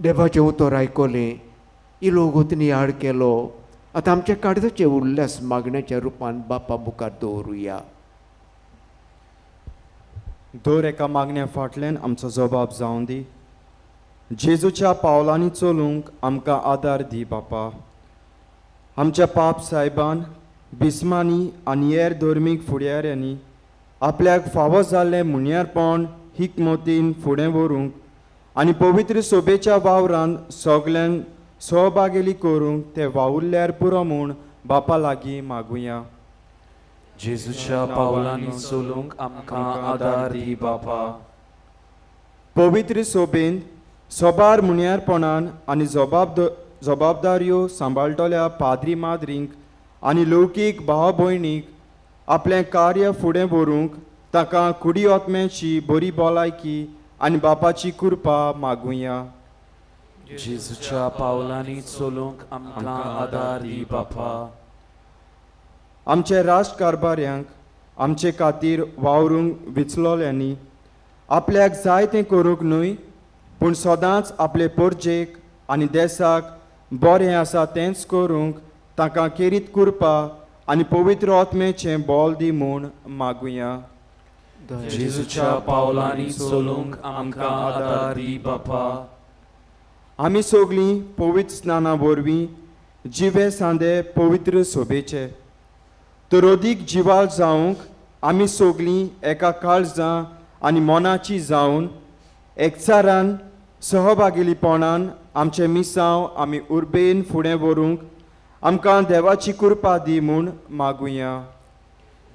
देवाचें उतर आयकलें, इलो गोतनी आड केलो. आतां आमच्या काळजाचे उल्लास मागण्याच्या रुपान बापा मुखार दवरुया. दर एका मागण्या फाटल्यान आमचो जबाब जावन दी. जेजूच्या पावलांनी चलूंक आमकां आदार दी बापा. आमच्या पाप सायबान बिस्मांनी आनी हेर धर्मीक फुडाऱ्यांनी आपल्याक फावो जाल्लें मुन्यारपण हिकमतीन फुडें व्हरूंक आनी पवित्र सोबेच्या वावरान सगल्यांक सहभागेली करूंक ते वावुरल्यार पुरो म्हूण बापा लागीं मागुया. जेजूच्या पावलांनी चलूंक आमकां आदार दी बापा. पवित्र सोबेन सोबार मुन्यारपणान आनी जबाबदाऱ्यो सांबाळटल्या पाद्री माद्रींक आनी लौकीक भाव भयणीक आपलें कार्य फुडें व्हरूंक ताका कुडी आत्म्याची बरी भलायकी आनी बापाची कृपा मागुया. जेजूच्या पावलांनी चलूंक आमकां आदार दी बापा. आमचे राष्ट्र कारभाऱ्यांक आमचे खातीर वावरूंक विचलोल्यांनी आपल्याक जाय तें करूंक न्हय पूण सदांच आपले परजेक आनी देसाक बरें आसा तेंच करूंक तांकां केरीत कृपा आनी पवित्र आत्म्याचें बोल दी म्हूण मागुया. जेजूच्या पावलांनी चलूंक आमकां आदार दी बापा. आमी सगळीं पवित्र स्नाना वरवीं जिवे सांदे पवित्र सोबेचे तर अदीक जिवाल जावंक आमी सगळीं एका काळजां आनी मनाची जावन एकचारान सहभागीपणान आमचें मिसांव आमी उर्बेन फुडें व्हरूंक आमकां देवाची कृपा दी म्हूण मागुया.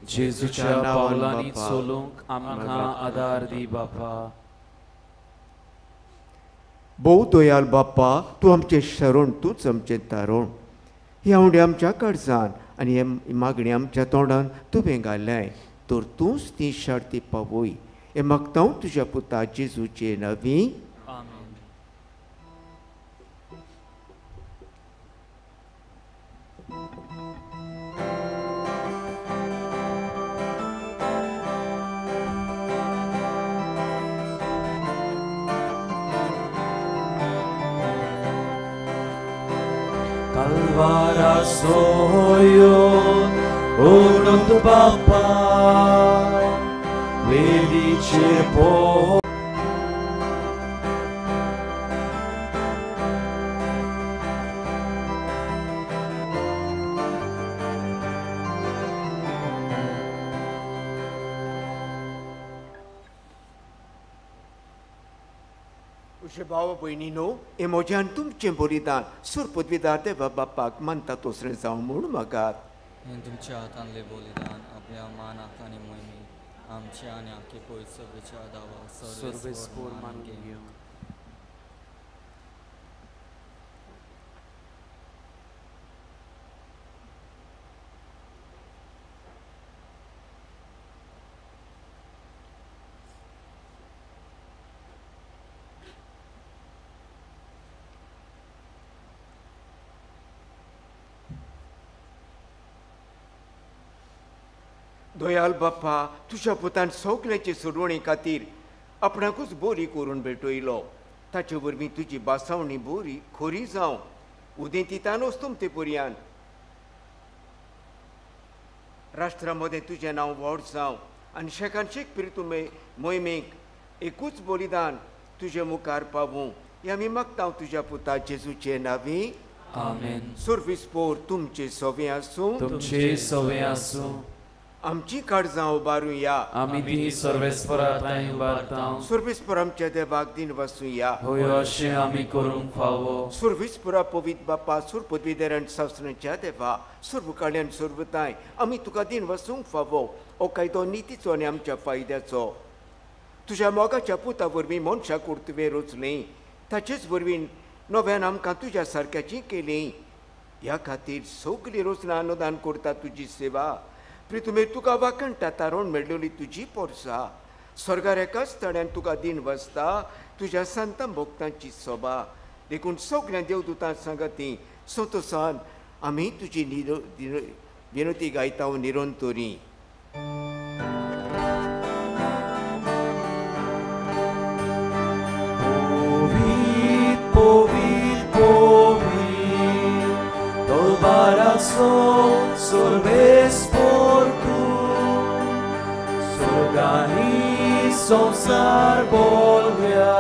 जेजूच्या पावलांनी चलूंक आमकां आदार दी बापा. भोव दयाल बाप्पा, तूं आमचें शरण, तूंच आमचें तारण. ही आवडी आमच्या काळजान आनी हे मागणी आमच्या तोंडान तुवें घाल्याय तर तूंच ती शार्ती पावय. हें मागता हांव तुज्या पुता जेजूचे नांवी. Calvara soyo unut papa vedice po भाव भयणीनो, हे म्हज्यान तुमचें बलिदान सूर पदवीदार देवा बापाक मानता तसलें जावं म्हूण मागात. हें तुमच्या हातांतलें बलिदान आपल्या मानाक आनी मोहिमेक आमच्या आनी आख्खे पवित्र सभेच्या दावा सर्वेस्पोर मानून घेवं. दयाल बाप्पा, तुज्या पुतान सगल्यांचे सोडवणे खातीर आपणाकूच बोरी करून भेटयलो. ताचे वरवीं तुजी बासावणी बोरी खोरी जावं. उदेंतितान वस्तुमते पर्यान राष्ट्रा मदें तुजें नांव व्हड जावं आनी शेकान शेक पिरतुमे मोहिमेक एकूच बलिदान तुजे मुखार पावूं. हें आमी मागता तुज्या पुता जेजूचे नांवी. आमेन. सुर्विस पोर तुमचे सवे आसूं. तुमचे सवे आसूं. आमची काळजां उबारुया. आमी ती सर्वेस्परा थांय उबारता. सर्वेस्पर आमच्या देवाक दिन वसुया. होय अशें आमी करूंक फावो. सर्वेस्परा पवित्र बापा सुर पदवीधरण शासनाच्या देवा सर्व काळ्यान सर्वताय आमी तुका दिन वसूंक फावो. हो कायदो नितीचो आनी आमच्या फायद्याचो. तुज्या मोगाच्या पुता वरवीं मनशाक तुवें रचलें, ताचेच वरवीं नव्यान आमकां तुज्या सारक्याची केली. ह्या खातीर सगळी रचना अनुदान करता तुजी सेवा. प्रितुमे तुका वाखणटा तारोण मेळ्ळली तुजी पोरसा. स्वर्गार एकाच तड्यान तुका दिन वसता तुज्या संतां भक्तांची सोबा. देखून सगळ्या देवदूतां सांगती संतोसान आमी तुजी विनोती गायता निरंतरी. पवित्र पवित्र पवित्र तलवाराचो सर्वेस्पर तूं, स्वर्गांनी संवसार बोलया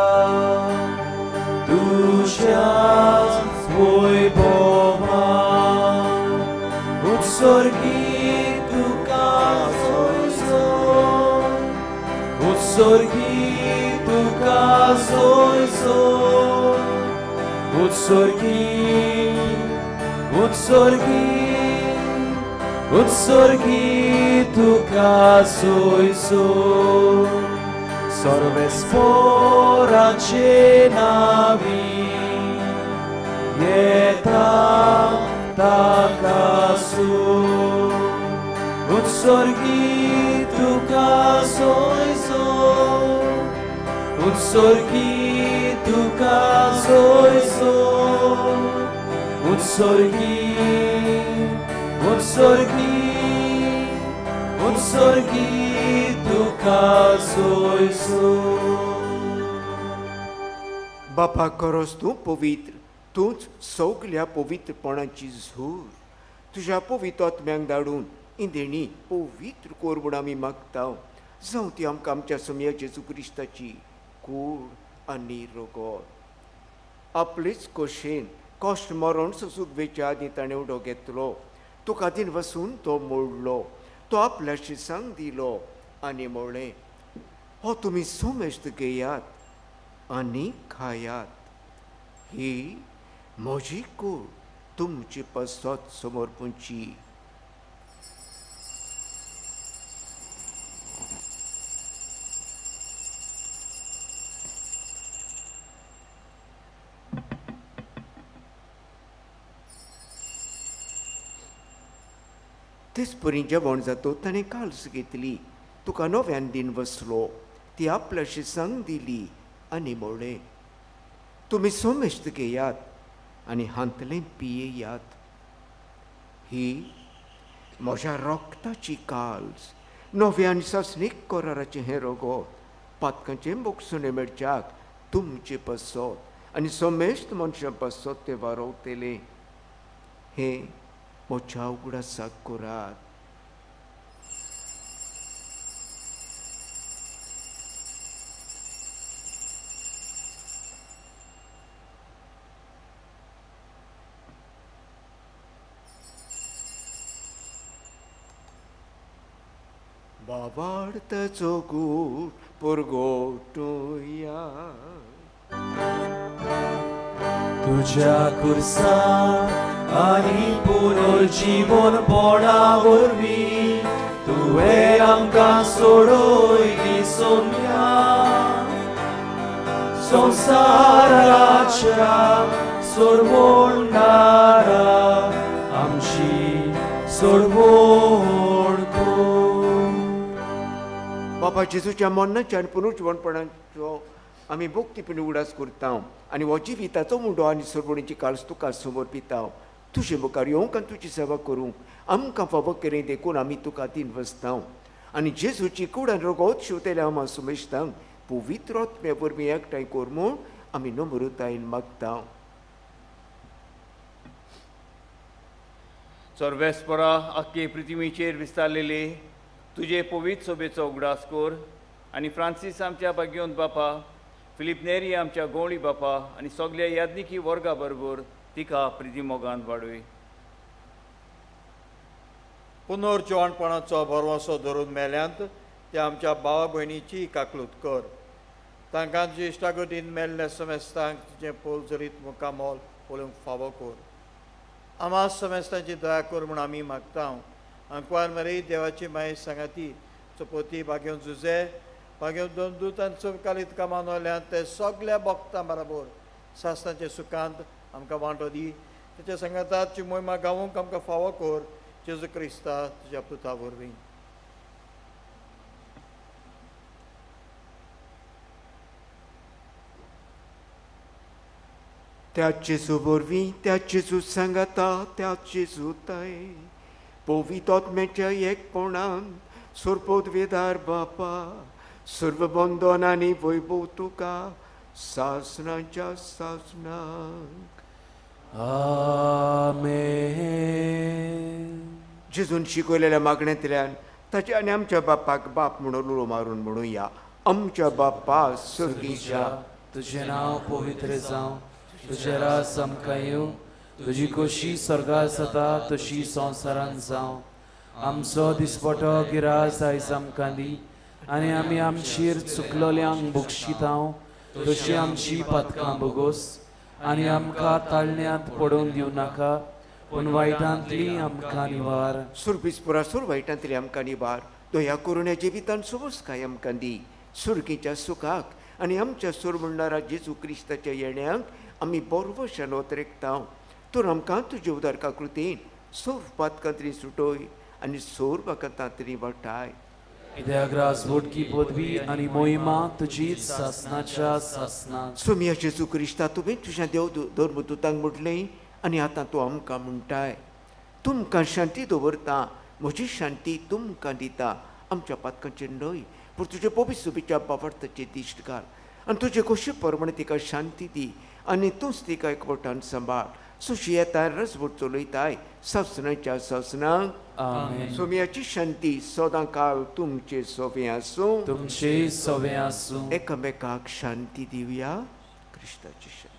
तुज्याच वैभवान. उत्सर्गी तुका सोयसो, उत्सर्गी तुका सोयसो, उत्सर्गी उत्सर्गी उत्सर्गी तुका सोयसो. सर्वेस्पराचे नावी येता ताका सूर. उत्सर्गी तुका सोयसो, उत्सर्गी तुका सोयसो, उत्सर्गी उत्सर्गी उत्सर्गी तुका सोयसो. बापा खरोच तूं पवित्र, तूंच सगल्या पवित्रपणाची झूर. तुज्या पवित्र आत्म्यांक धाडून इंदेणी पवित्र कोर म्हूण आमी मागता. जावं ती आमकां आमच्या सोमया जेजू क्रिस्ताची कूड आनी रगत. आपलेच कशेन कश्ट मरण सोसूंक वेच्या आदीं ताणें उडो घेतलो. तुका दिन वसून तो मोडलो, तो आपल्या शिसांक दिलो आनी म्हणलें, हो तुमी सोमेस्त घेयात आनी खायात, ही म्हजी कूड तुमचे पासत समर्पणची. तेच परी जेवण जातो ताणें काल्स घेतली, तुका नव्यान दिन बसलो, ती आपल्या शिसांक दिली आनी म्हणलें, तुमी सोमेस्त घेयात आनी हांतलें पियेयात, ही म्हज्या रक्ताची काल्स, नव्यान सासणीक कराराचें हें रगत, पातकांचें बोगसुणें मेळच्याक तुमचे पासत आनी सोमेस्त मनशां पासत तें वारवतलें. हें म्हज्या उगडासाक करात. बाबार्थाचो गूट पुरगोटुया. तुज्या खुर्सा आनी पुनर्जीवनपणा वरवीं तुवें आमकां सोडयली सोम्या. संवसाराच्या सोडवणदारा आमची सोडवण कर. बाबा जेजूच्या मरणाच्या आनी पुनर्जीवनपणाचो आमी भक्तीपणी उगडास करता आनी हो जिविताचो मुंडो आनी सोडवणीची काळस तुका समर्पिता. तुजे मुखार येवंक आनी तुजी सेवा करूंक आमकां फावो केलें देखून आमी तुका दिन वसता आनी जेजूची कूड आनी रगत शिंवतल्या आमा सुमेश्तांक पवित्र आत्म्या वरवीं एकठांय कर म्हूण आमी नम्रतायेन मागता. सर्वेस्परा आख्खे पृथ्वीचेर विस्तारलेले तुजे पवित्र सोबेचो उगडास कर आनी फ्रांसीस आमच्या भाग्योंत बापा, फिलीप नेरी आमच्या गोवळी बापा आनी सगल्या याज्ञिकी वर्गा बरोबर तिका प्रिती मोगान वाडय. पुनर्जिवणपणाचो भरवंसो धरून मेल्यांत त्या आमच्या भावा भयणीची काकलूत कर. तांकां तुजे इश्टागतीन मेल्ल्या समेस्तांक तुजें पोल जरीत मुखामोल पळोवंक फावो कर. आमा समेस्तांची दया कर म्हूण आमी मागता. आंकवार मरी देवाची माये सांगाती चपोती बागेवन जुजे बागेवन दोन दूत आनी चवकालीत कामान ते सगल्या भक्तां बराबर सासणाचे सुखांत आमकां वांटो दी. तेच्या सांगाताची मोहिमा गावोंक आमकां फावो कर. जेजू क्रिस्ता तुज्या पुता वरवीं. त्या जेजू वरवीं, त्या जेजू सांगाता, त्या जेजू ताय पवित्र एकपणान सुरपोदवेदार बापा सर्व बंधन आनी वैभव तुका सासणाच्या सासणाक. आमेन. जेजून शिकयलेल्या मागण्यांतल्यान ताच्या आनी आमच्या बापाक बाप म्हणून उलो मारून म्हणुया. आमच्या बापा सर्गीच्या, तुजें नांव पवित्र जावं, तुजें राज आमकां येवं, तुजी खोशी स्वर्गार जाता तशी संवसारांत जावं. आमचो दिसपटो गिरास आयज आमकां दी आनी आमी आमचेर चुकलोल्यांक बक्षितांव तशी आमची पातकां भोगोस आनी आमकां ताळण्यांत पडोवन दिवं नाका पूण वायटांतली आमकां निवार. सुरबीस पुरासूर वायटांतली आमकां निवार. दया करून ह्या जिवितान सोबसकाय आमकां दी. सुर्गीच्या सुखाक आनी आमच्या सुरमंडारा जेजू क्रिस्ताच्या येण्याक आमी बरवशान ओतरेकता. तर आमकां तुजे उदार काकृतीन सोर पातकांतरी सुटोय आनी सोर बाकांतरी वाटाय. कित्याक राज बोटकी पदवी आनी मोहिमा तुजी सासणाच्या सासणाक. सोमिया जेजू क्रिस्ता, तुवें तुज्या देव धर्मदूतांक म्हटलें आनी आतां तूं आमकां म्हणटाय, तुमकां शांती दवरता, म्हजी शांती तुमकां दिता. आमच्या पातकांचेर न्हय पूण तुजे पवित्र सुबीच्या बाबार्थाचे दिश्ट घाल आनी तुजे खोशी प्रमाणे तिका शांती दी आनी तूंच तिका एकवटान सांबाळ. सुशी येता रसवट चलयताय सासणाच्या सासणाक. सोम्याची शांती सदां काळ तुमचे सोवे आसूं. तुमचे सोवे आसूं. एकामेकाक शांती दिवया. क्रिस्ताची शांती.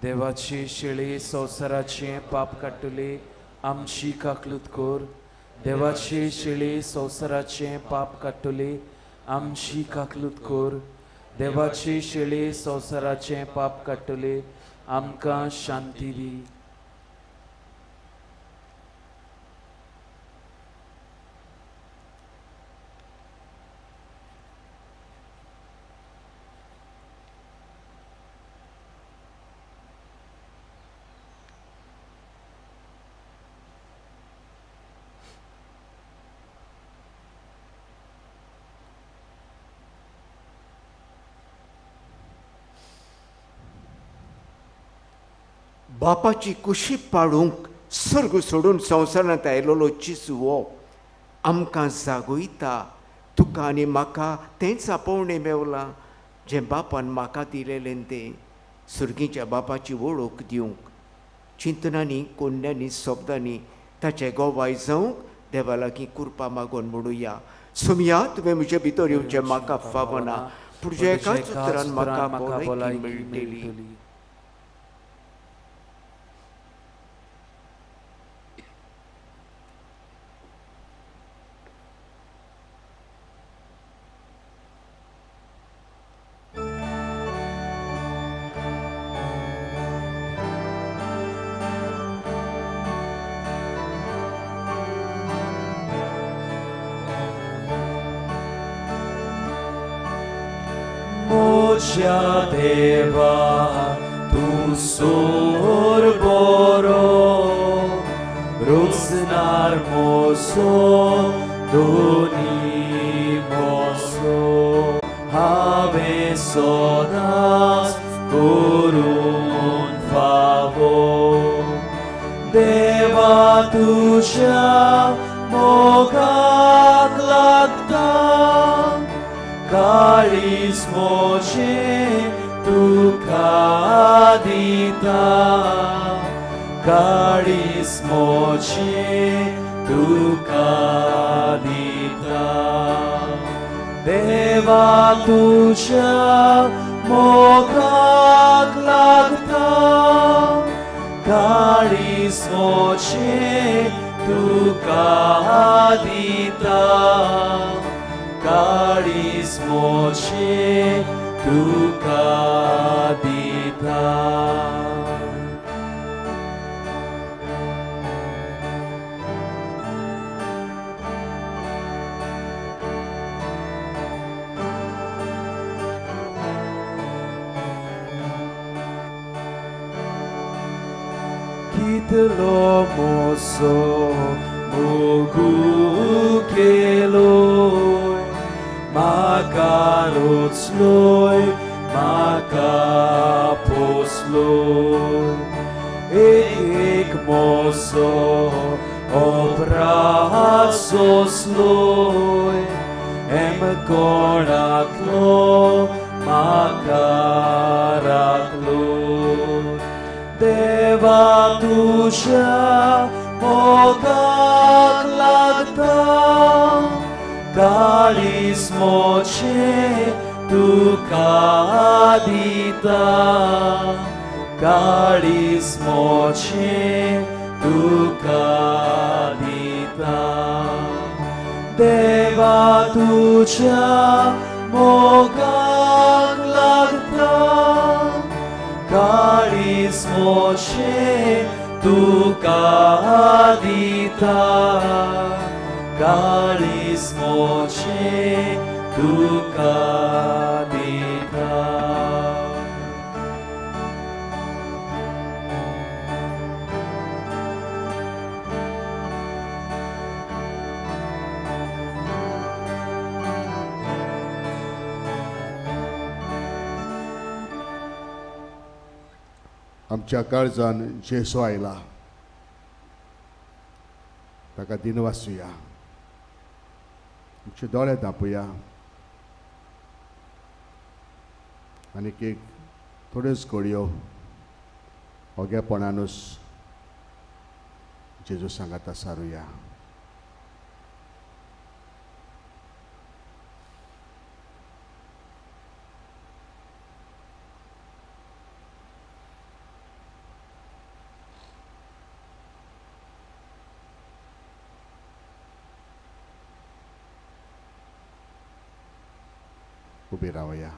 देवाची शेळी संवसाराचें पाप काडटली आमची काकलूत कर. देवाची शेळी संवसाराचें पाप काडटली आमची काकलूत कर. देवाची शेळी संवसाराचें पाप काडटली आमकां शांती दी. बापाची कुशी पाडूंक सर्ग सोडून संवसारांत आयलोलो जेजू हो आमकां जागयता. तुका आनी म्हाका तेंच आपोवणें मेवलां जें बापान म्हाका दिलेलें तें सुर्गीच्या बापाची वळख दिवंक. चिंतनांनी, कोन्यांनी, शब्दांनी ताचे गोवाय जावंक देवा लागीं कृपा मागून म्हणुया. सोमया, तुवें म्हजे भितर येवचें म्हाका फावना, पूण तुज्या एकाच उतरान म्हाका भलायकी मेळटली. देवा तूं सोर बरो रोसनार मोसो दोनी मोसो हांवें सदांच करून फावो. देवा तुज्या मोगाक लागता काळीज म्हजें तुका दिता, काळीज म्हजें तुका दिता. देवा तुज्या मोगाक लागता काळीज मोचे तुका दिता, काळीज मोचे तुका दिता. कितलो मोसो मोगू केलोय, म्हाका रोचलोय, म्हाका पोसलोय. एक एक मोसो अपराध सोंसलोय, एम कोणांतलो म्हाका राखलोय. देवा तुज्या मोगाक लागता, काळीज मोचे तुका दिता, काळीज मोचे तुका दिता. देवा तुज्या मोगाक लागता, काळीज मोचे तुका दिता, काळीज मोचे तुका दिता. आमच्या काळजान जेसू आयला, ताका दिनवासुया. आमचे दोळे धांपुया आनीक एक थोड्योच घडयो ओगेपणानूच जेजू सांगाता सारुया. उबी रावया.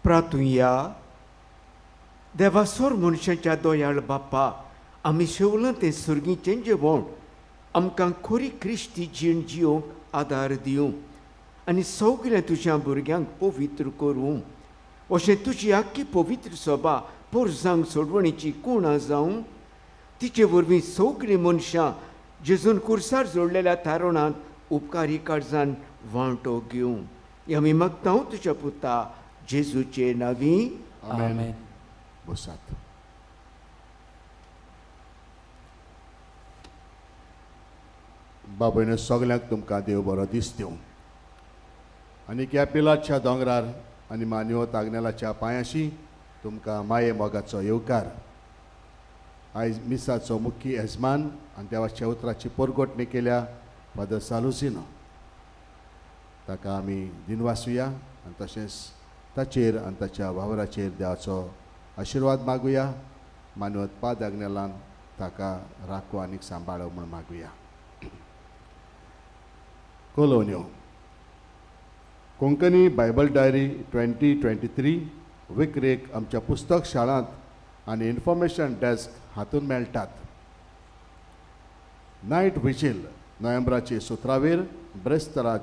प्रातुया देवासोर मनशाच्या दोयाळ बाप्पा, आमी शेवलां तें सुर्गीचें जेवण आमकां खोरी क्रिस्ती जीण जियोंक आदार दिवं आनी सगळ्या तुज्या भुरग्यांक पवित्र करूं. अशें तुजी आख्खी पवित्र सभा पोरसांक सोडवणीची कुणां जावं, तिचे वरवीं सगळीं मनशां जेजून कुर्सार जोडलेल्या तारुणांत उपकारी काळजान वांटो घेवं. हें आमी मागता तुज्या पुता जेजूचे नांवी. आमेन. बसात. बाबायन सगल्यांक तुमकां देव बरो दीस दिवं. आनी ह्या पिलाच्या दोंगरार आनी मान्यवत आग्नेलाच्या पांयाशी तुमकां माये मोगाचो येवकार. आयज मिसाचो मुख्य येजमान आनी देवाच्या उतराची पोरगोटणी केल्या फादर सालुसिनो, ताका आमी दिनवासुया आनी तशेंच ताचेर आनी ताच्या वावराचेर देवाचो आशिर्वाद मागुया. मान्यवत पाद आग्नेलान ताका राखो आनी सांबाळो म्हूण मागुया. कोलोन्यो कोंकणी बायबल डायरी 2023 विक्रेक आमच्या पुस्तक शाळांत आनी इन्फॉर्मेशन डेस्क हातून मेळटात. नायट विजील नोव्हेंबराचे 17वेर ब्रेस्तारा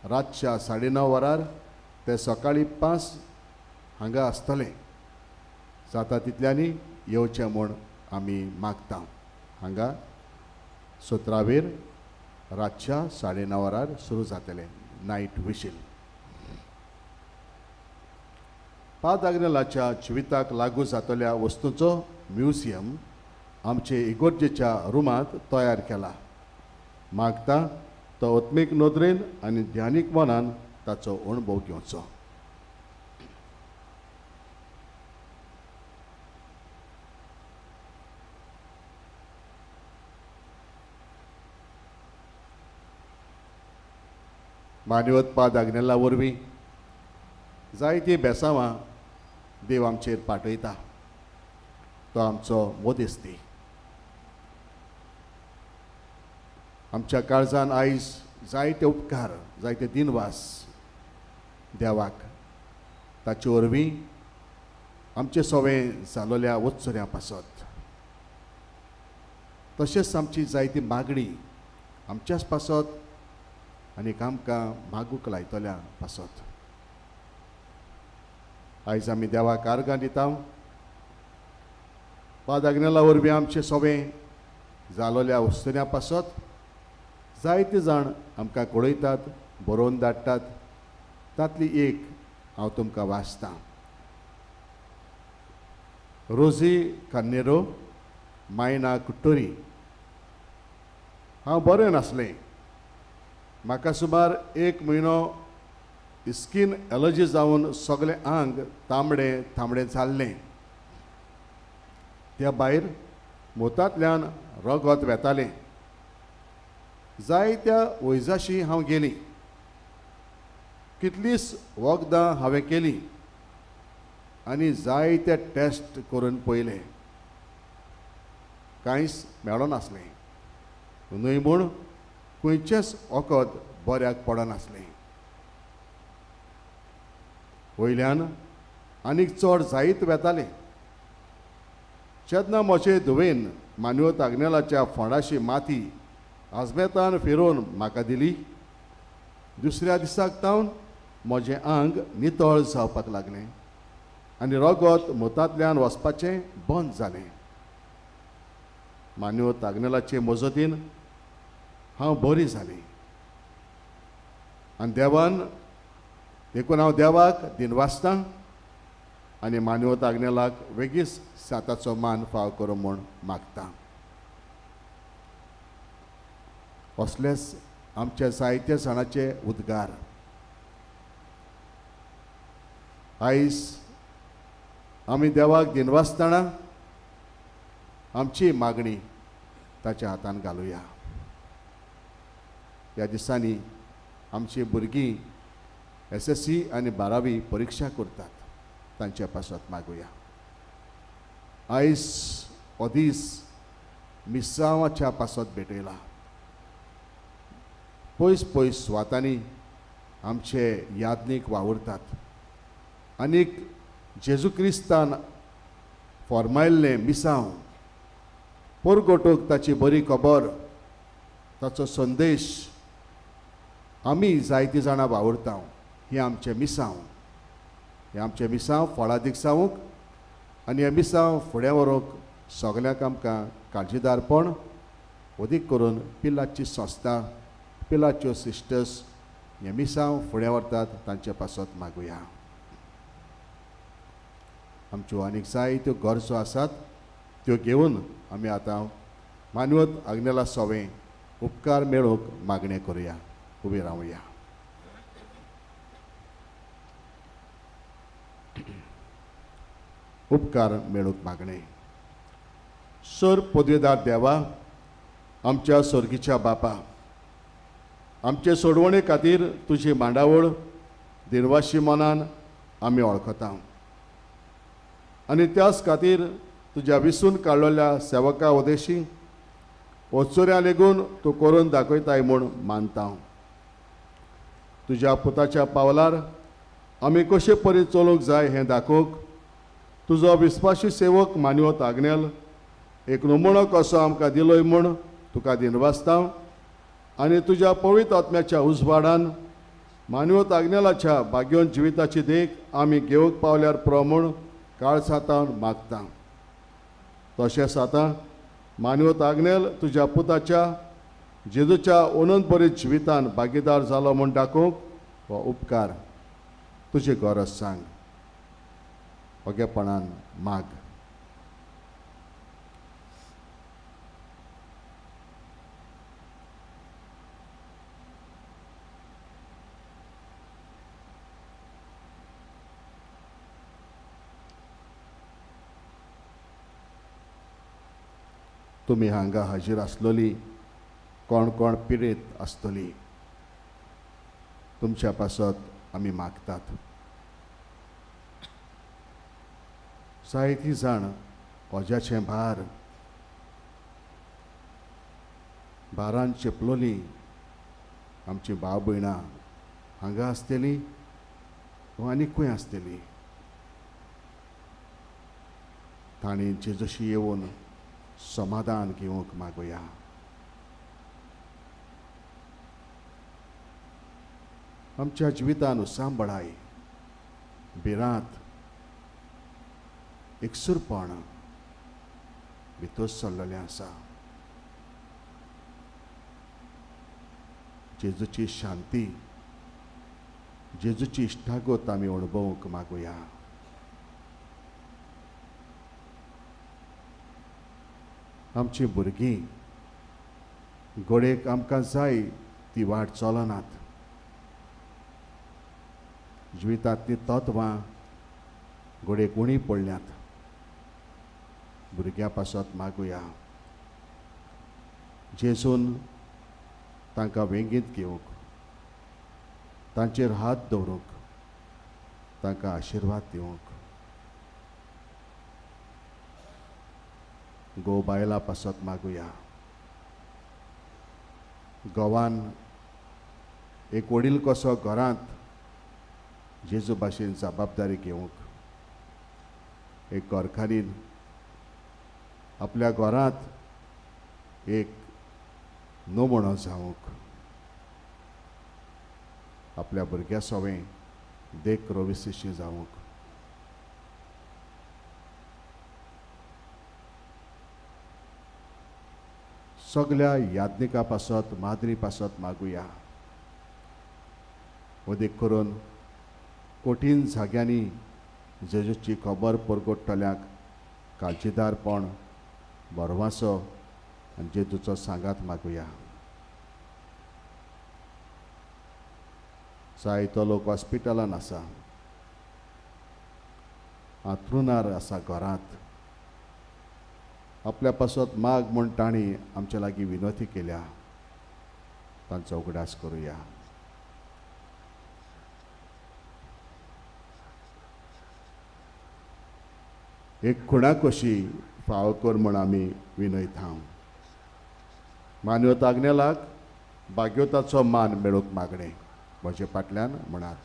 रातच्या 9:30 वरार ते सकाळी 5 हांगा आसतलें. जाता तितल्यांनी येवचें म्हूण आमी मागता. हांगा 17वेर रातच्या 9:30 वरार सुरू जातलें नायट विजील. पाद आग्नेलाच्या जिविताक लागू जातल्या वस्तूंचो म्युझियम आमचे इगोर्जेच्या रुमांत तयार केला. मागता तो आत्मीक नदरेन आनी ध्यानीक मनान ताचो अणभव घेवचो. मान्यवत पाद आग्नेला वरवीं जायतीं बेसांवां देव आमचेर पाठयता. तो आमचो मदेस्ती. आमच्या काळजान आयज जायते उपकार, जायते दिनवास देवाक ताचे वरवीं आमचे सवें जालोल्या उत्सर्या पासत, तशेंच आमची जायती मागणी आमच्याच पासत आनी आमकां मागूंक लायतल्या पासत. आयज आमी देवाक आर्गां दिता. पाद आग्नेला वरवीं आमचे सवें जालोल्या उत्सर्या पासत जायते जाण आमकां कळयतात, बरोवन धाडटात. तांतली एक हांव तुमकां वाचतां. रोजी कान्नेरो, मायना कुट्टोरी. हांव बरें नासलें. म्हाका सुमार 1 म्हयनो स्कीन एलर्जी जावन सगळें आंग तांबडें तांबडें जाल्लें. त्या भायर मुतांतल्यान रगत वेतालें. जायत्या वैजाशी हांव गेलीं. कितलींच वखदां हांवें केलीं आनी जायते टेस्ट करून पळयले. कांयच मेळनासलें. न्हय म्हूण खंयचेंच वखद बऱ्याक पडनासलें. वयल्यान आनीक चड जायत वेतालें. जेन्ना म्हजे धुवेन मान्यवत आग्नेलाच्या फोंडाशी माती आजमेतान फिरोवन म्हाका दिली, दुसऱ्या दिसाक तावन म्हजें आंग नितळ जावपाक लागलें आनी रगत मुतांतल्यान वचपाचें बंद जालें. मान्यवत आग्नेलाचे मजतीन हांव बरी जाली आनी देवान देखून हांव देवाक दिनवासतां आनी मान्यवत आग्नेलाक वेगीच साताचो मान फाव करूं म्हूण मागतां. असलेच आमच्या जायते जाणाचे उद्गार. आयज आमी देवाक दिनवासतना आमची मागणी ताच्या हातान घालुया. ह्या दिसांनी आमची भुरगीं SSC आनी 12वी परिक्षा करतात, तांच्या पासत मागुया. आयज हो दीस मिसांवाच्या पासत भेटयला. पयस पयस सुवातांनी आमचे याज्ञीक वावुरतात आनीक जेजू क्रिस्तान फॉर्मायल्लें मिसांव परगटूंक ताची बरी खबर, ताचो संदेश आमी जायतीं जाणां वावुरता. हें आमचें मिसांव, हें आमचें मिसांव फळादीक जावंक आनी हें मिसांव फुडें व्हरूंक सगल्यांक आमकां काळजीदारपण, अदीक करून पिलाची संस्था, पिलाच्यो सिस्टर्स हें मिसांव फुडें व्हरतात तांचे पासत मागुया. आमच्यो आनीक जायत्यो गरजो आसात त्यो घेवन आमी आतां मानवत आग्नेला सवें उपकार मेळोवंक मागणें करुया. उबी रावया. उपकार मेळोवंक मागणें. सर पदवेदार देवा, आमच्या स्वर्गीच्या बापा, आमचे सोडवणे खातीर तुजी मांडावळ दिनवाशी मनान आमी वळखता आनी त्याच खातीर तुज्या विसून काडलेल्या सेवका उदेशी वचोऱ्या लेगून तूं करून दाखयताय म्हूण मानता. तुज्या पुताच्या पावलार आमी कशे परी चलूंक जाय हें दाखोवंक तुजो विस्वाशी सेवक मानवत आग्नेल एक नमुनो कसो आमकां दिलोय म्हूण तुका दिनवासता आनी तुज्या पवित्र आत्म्याच्या उजवाडान मानवत आग्नेलाच्या भाग्योन जिविताची देख आमी घेवंक पावल्यार पुरो म्हूण काळजांत मागता. तशेंच आतां मानवत आग्नेल तुज्या पुताच्या जेजूच्या अनंत बरी जिवितान भागीदार जालो म्हूण दाखोवंक हो उपकार तुजी गरज सांग, ओगेपणान माग. तुमी हांगा हाजीर आसलोली कोण कोण पिडेत आसतली तुमच्या पासत आमी मागतात। जायतीं जाण ओज्याचें भार भारान चेपलोली आमची भाव भयणां हांगा आसतली वा आनी खंय आसतली तांणी जेजूशी येवन समाधान घेवंक मागुया। आमच्या जिवितान उसांबळाय भिरांत एकसूरपण भितर सरलेलें आसा। जेजूची शांती जेजूची इश्टागत आमी अणभवूंक मागुया। आमची भुरगीं घडयेक आमकां जाय ती वाट चलनात। जिवितांतलीं तत्वां घडयेक उणी पडल्यांत। भुरग्यां पासत मागुया जेजून तांकां वेंगेंत घेवंक तांचेर हात दवरूंक तांकां आशिर्वाद दिवंक। घोव बायलां पासत मागुया। घोवान एक वडील कसो घरांत जेजू भाशेन जबाबदारी घेवंक एक घरकारीन आपल्या घरांत एक नमुनो जावंक आपल्या भुरग्या सवें देख रोविशी जावंक। सगल्या याज्ञिका पासत माद्री पासत मागुया। अदीक करून कठीण जाग्यांनी जेजूची खबर परगटतल्यांक काळजीदारपण बरवासो आनी जेजूचो सांगात मागुया। जायतो लोक हॉस्पिटलान आसा आंतरुणार आसा घरांत आपल्या पासत माग म्हूण तांणी आमच्या लागीं विनवती केल्या तांचो उगडास करुया। एक खुणा कशी फावो कर म्हूण आमी विनयता। मानवता आग्नेलाक भाग्योताचो मान मेळूंक मागणें म्हजे फाटल्यान म्हणात।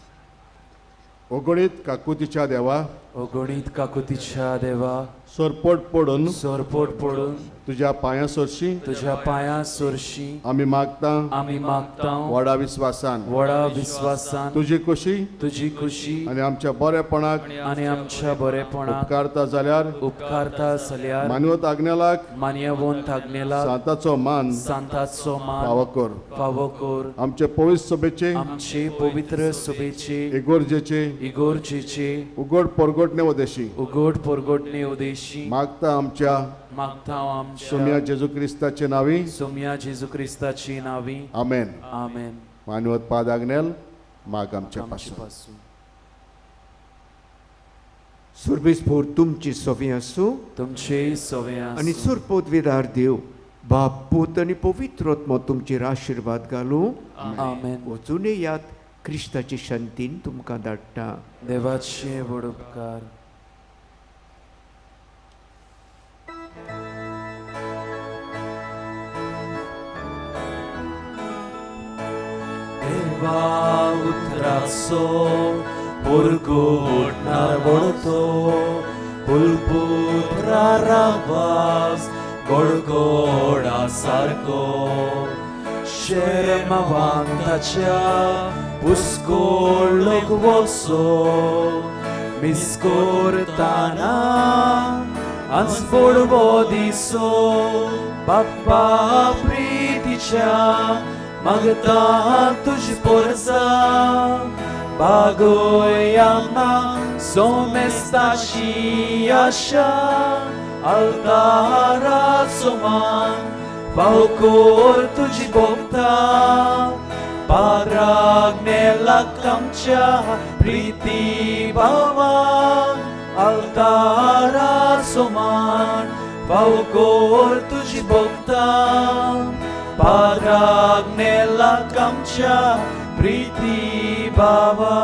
ओगणीत काकुतीच्या देवा ओगणीत काकुतीच्या देवा सरपोट पडून सरपोट पडून तुज्या पांयां सरशी तुज्या पांयां सरशी आमी मागता आमी मागता व्हडा विस्वासान व्हडा विस्वासान तुजी खुशी तुजी खुशी आनी आमच्या बरेपणाक आनी आमच्या बरेपणाक उपकारता जाल्यार उपकारता जाल्यार मानवत आग्नेलाक मानवत आग्नेलाक सांताचो मान सांताचो मान फावो कर फावो कर आमचे पवित्र सभेचे आमचे पवित्र सभेचे इगोर्जेचे इगोर्जेचे उगड परगटणे उदेशी उगड परगटणे उदेशी मागता आमच्या मागता आमच्या सोम्या जेजू क्रिस्ताचे नावी सोम्या जेजू क्रिस्ताचे नावी आमेन आमेन। मानवत पाद आग्नेल माग आमचे पासून। सुरबेसपोर तुमची सवी आसूं तुमचे सवी आसूं आनी सुरपोत विदार देव बाप पूत आनी पवित्र आत्मो तुमचेर आशिर्वाद घालूं आमेन। वचून येयात क्रिस्ताची शांतीन तुमकां धाडटा। देवाचे व्हड उपकार। देवा उतराचो परगटणार वळतो पुलपुत्रा रावास गोडगोडा सारको शेरमावांताच्या पुस्कोळोक वसो मिस्कोरताना आंसपोडवो दिसो बाप्पा प्रितीच्या मागता तुज पोरसा बागोयामा सोमेस्ताशी आशा alताराचो मान फावो कर तुजी भोगता पाद्राग्नेलाक आमच्या प्रिती भावान alताराचो मान फावो कोर तुजी भोगता पाद्राग्नेलाक आमच्या प्रिती बाबा.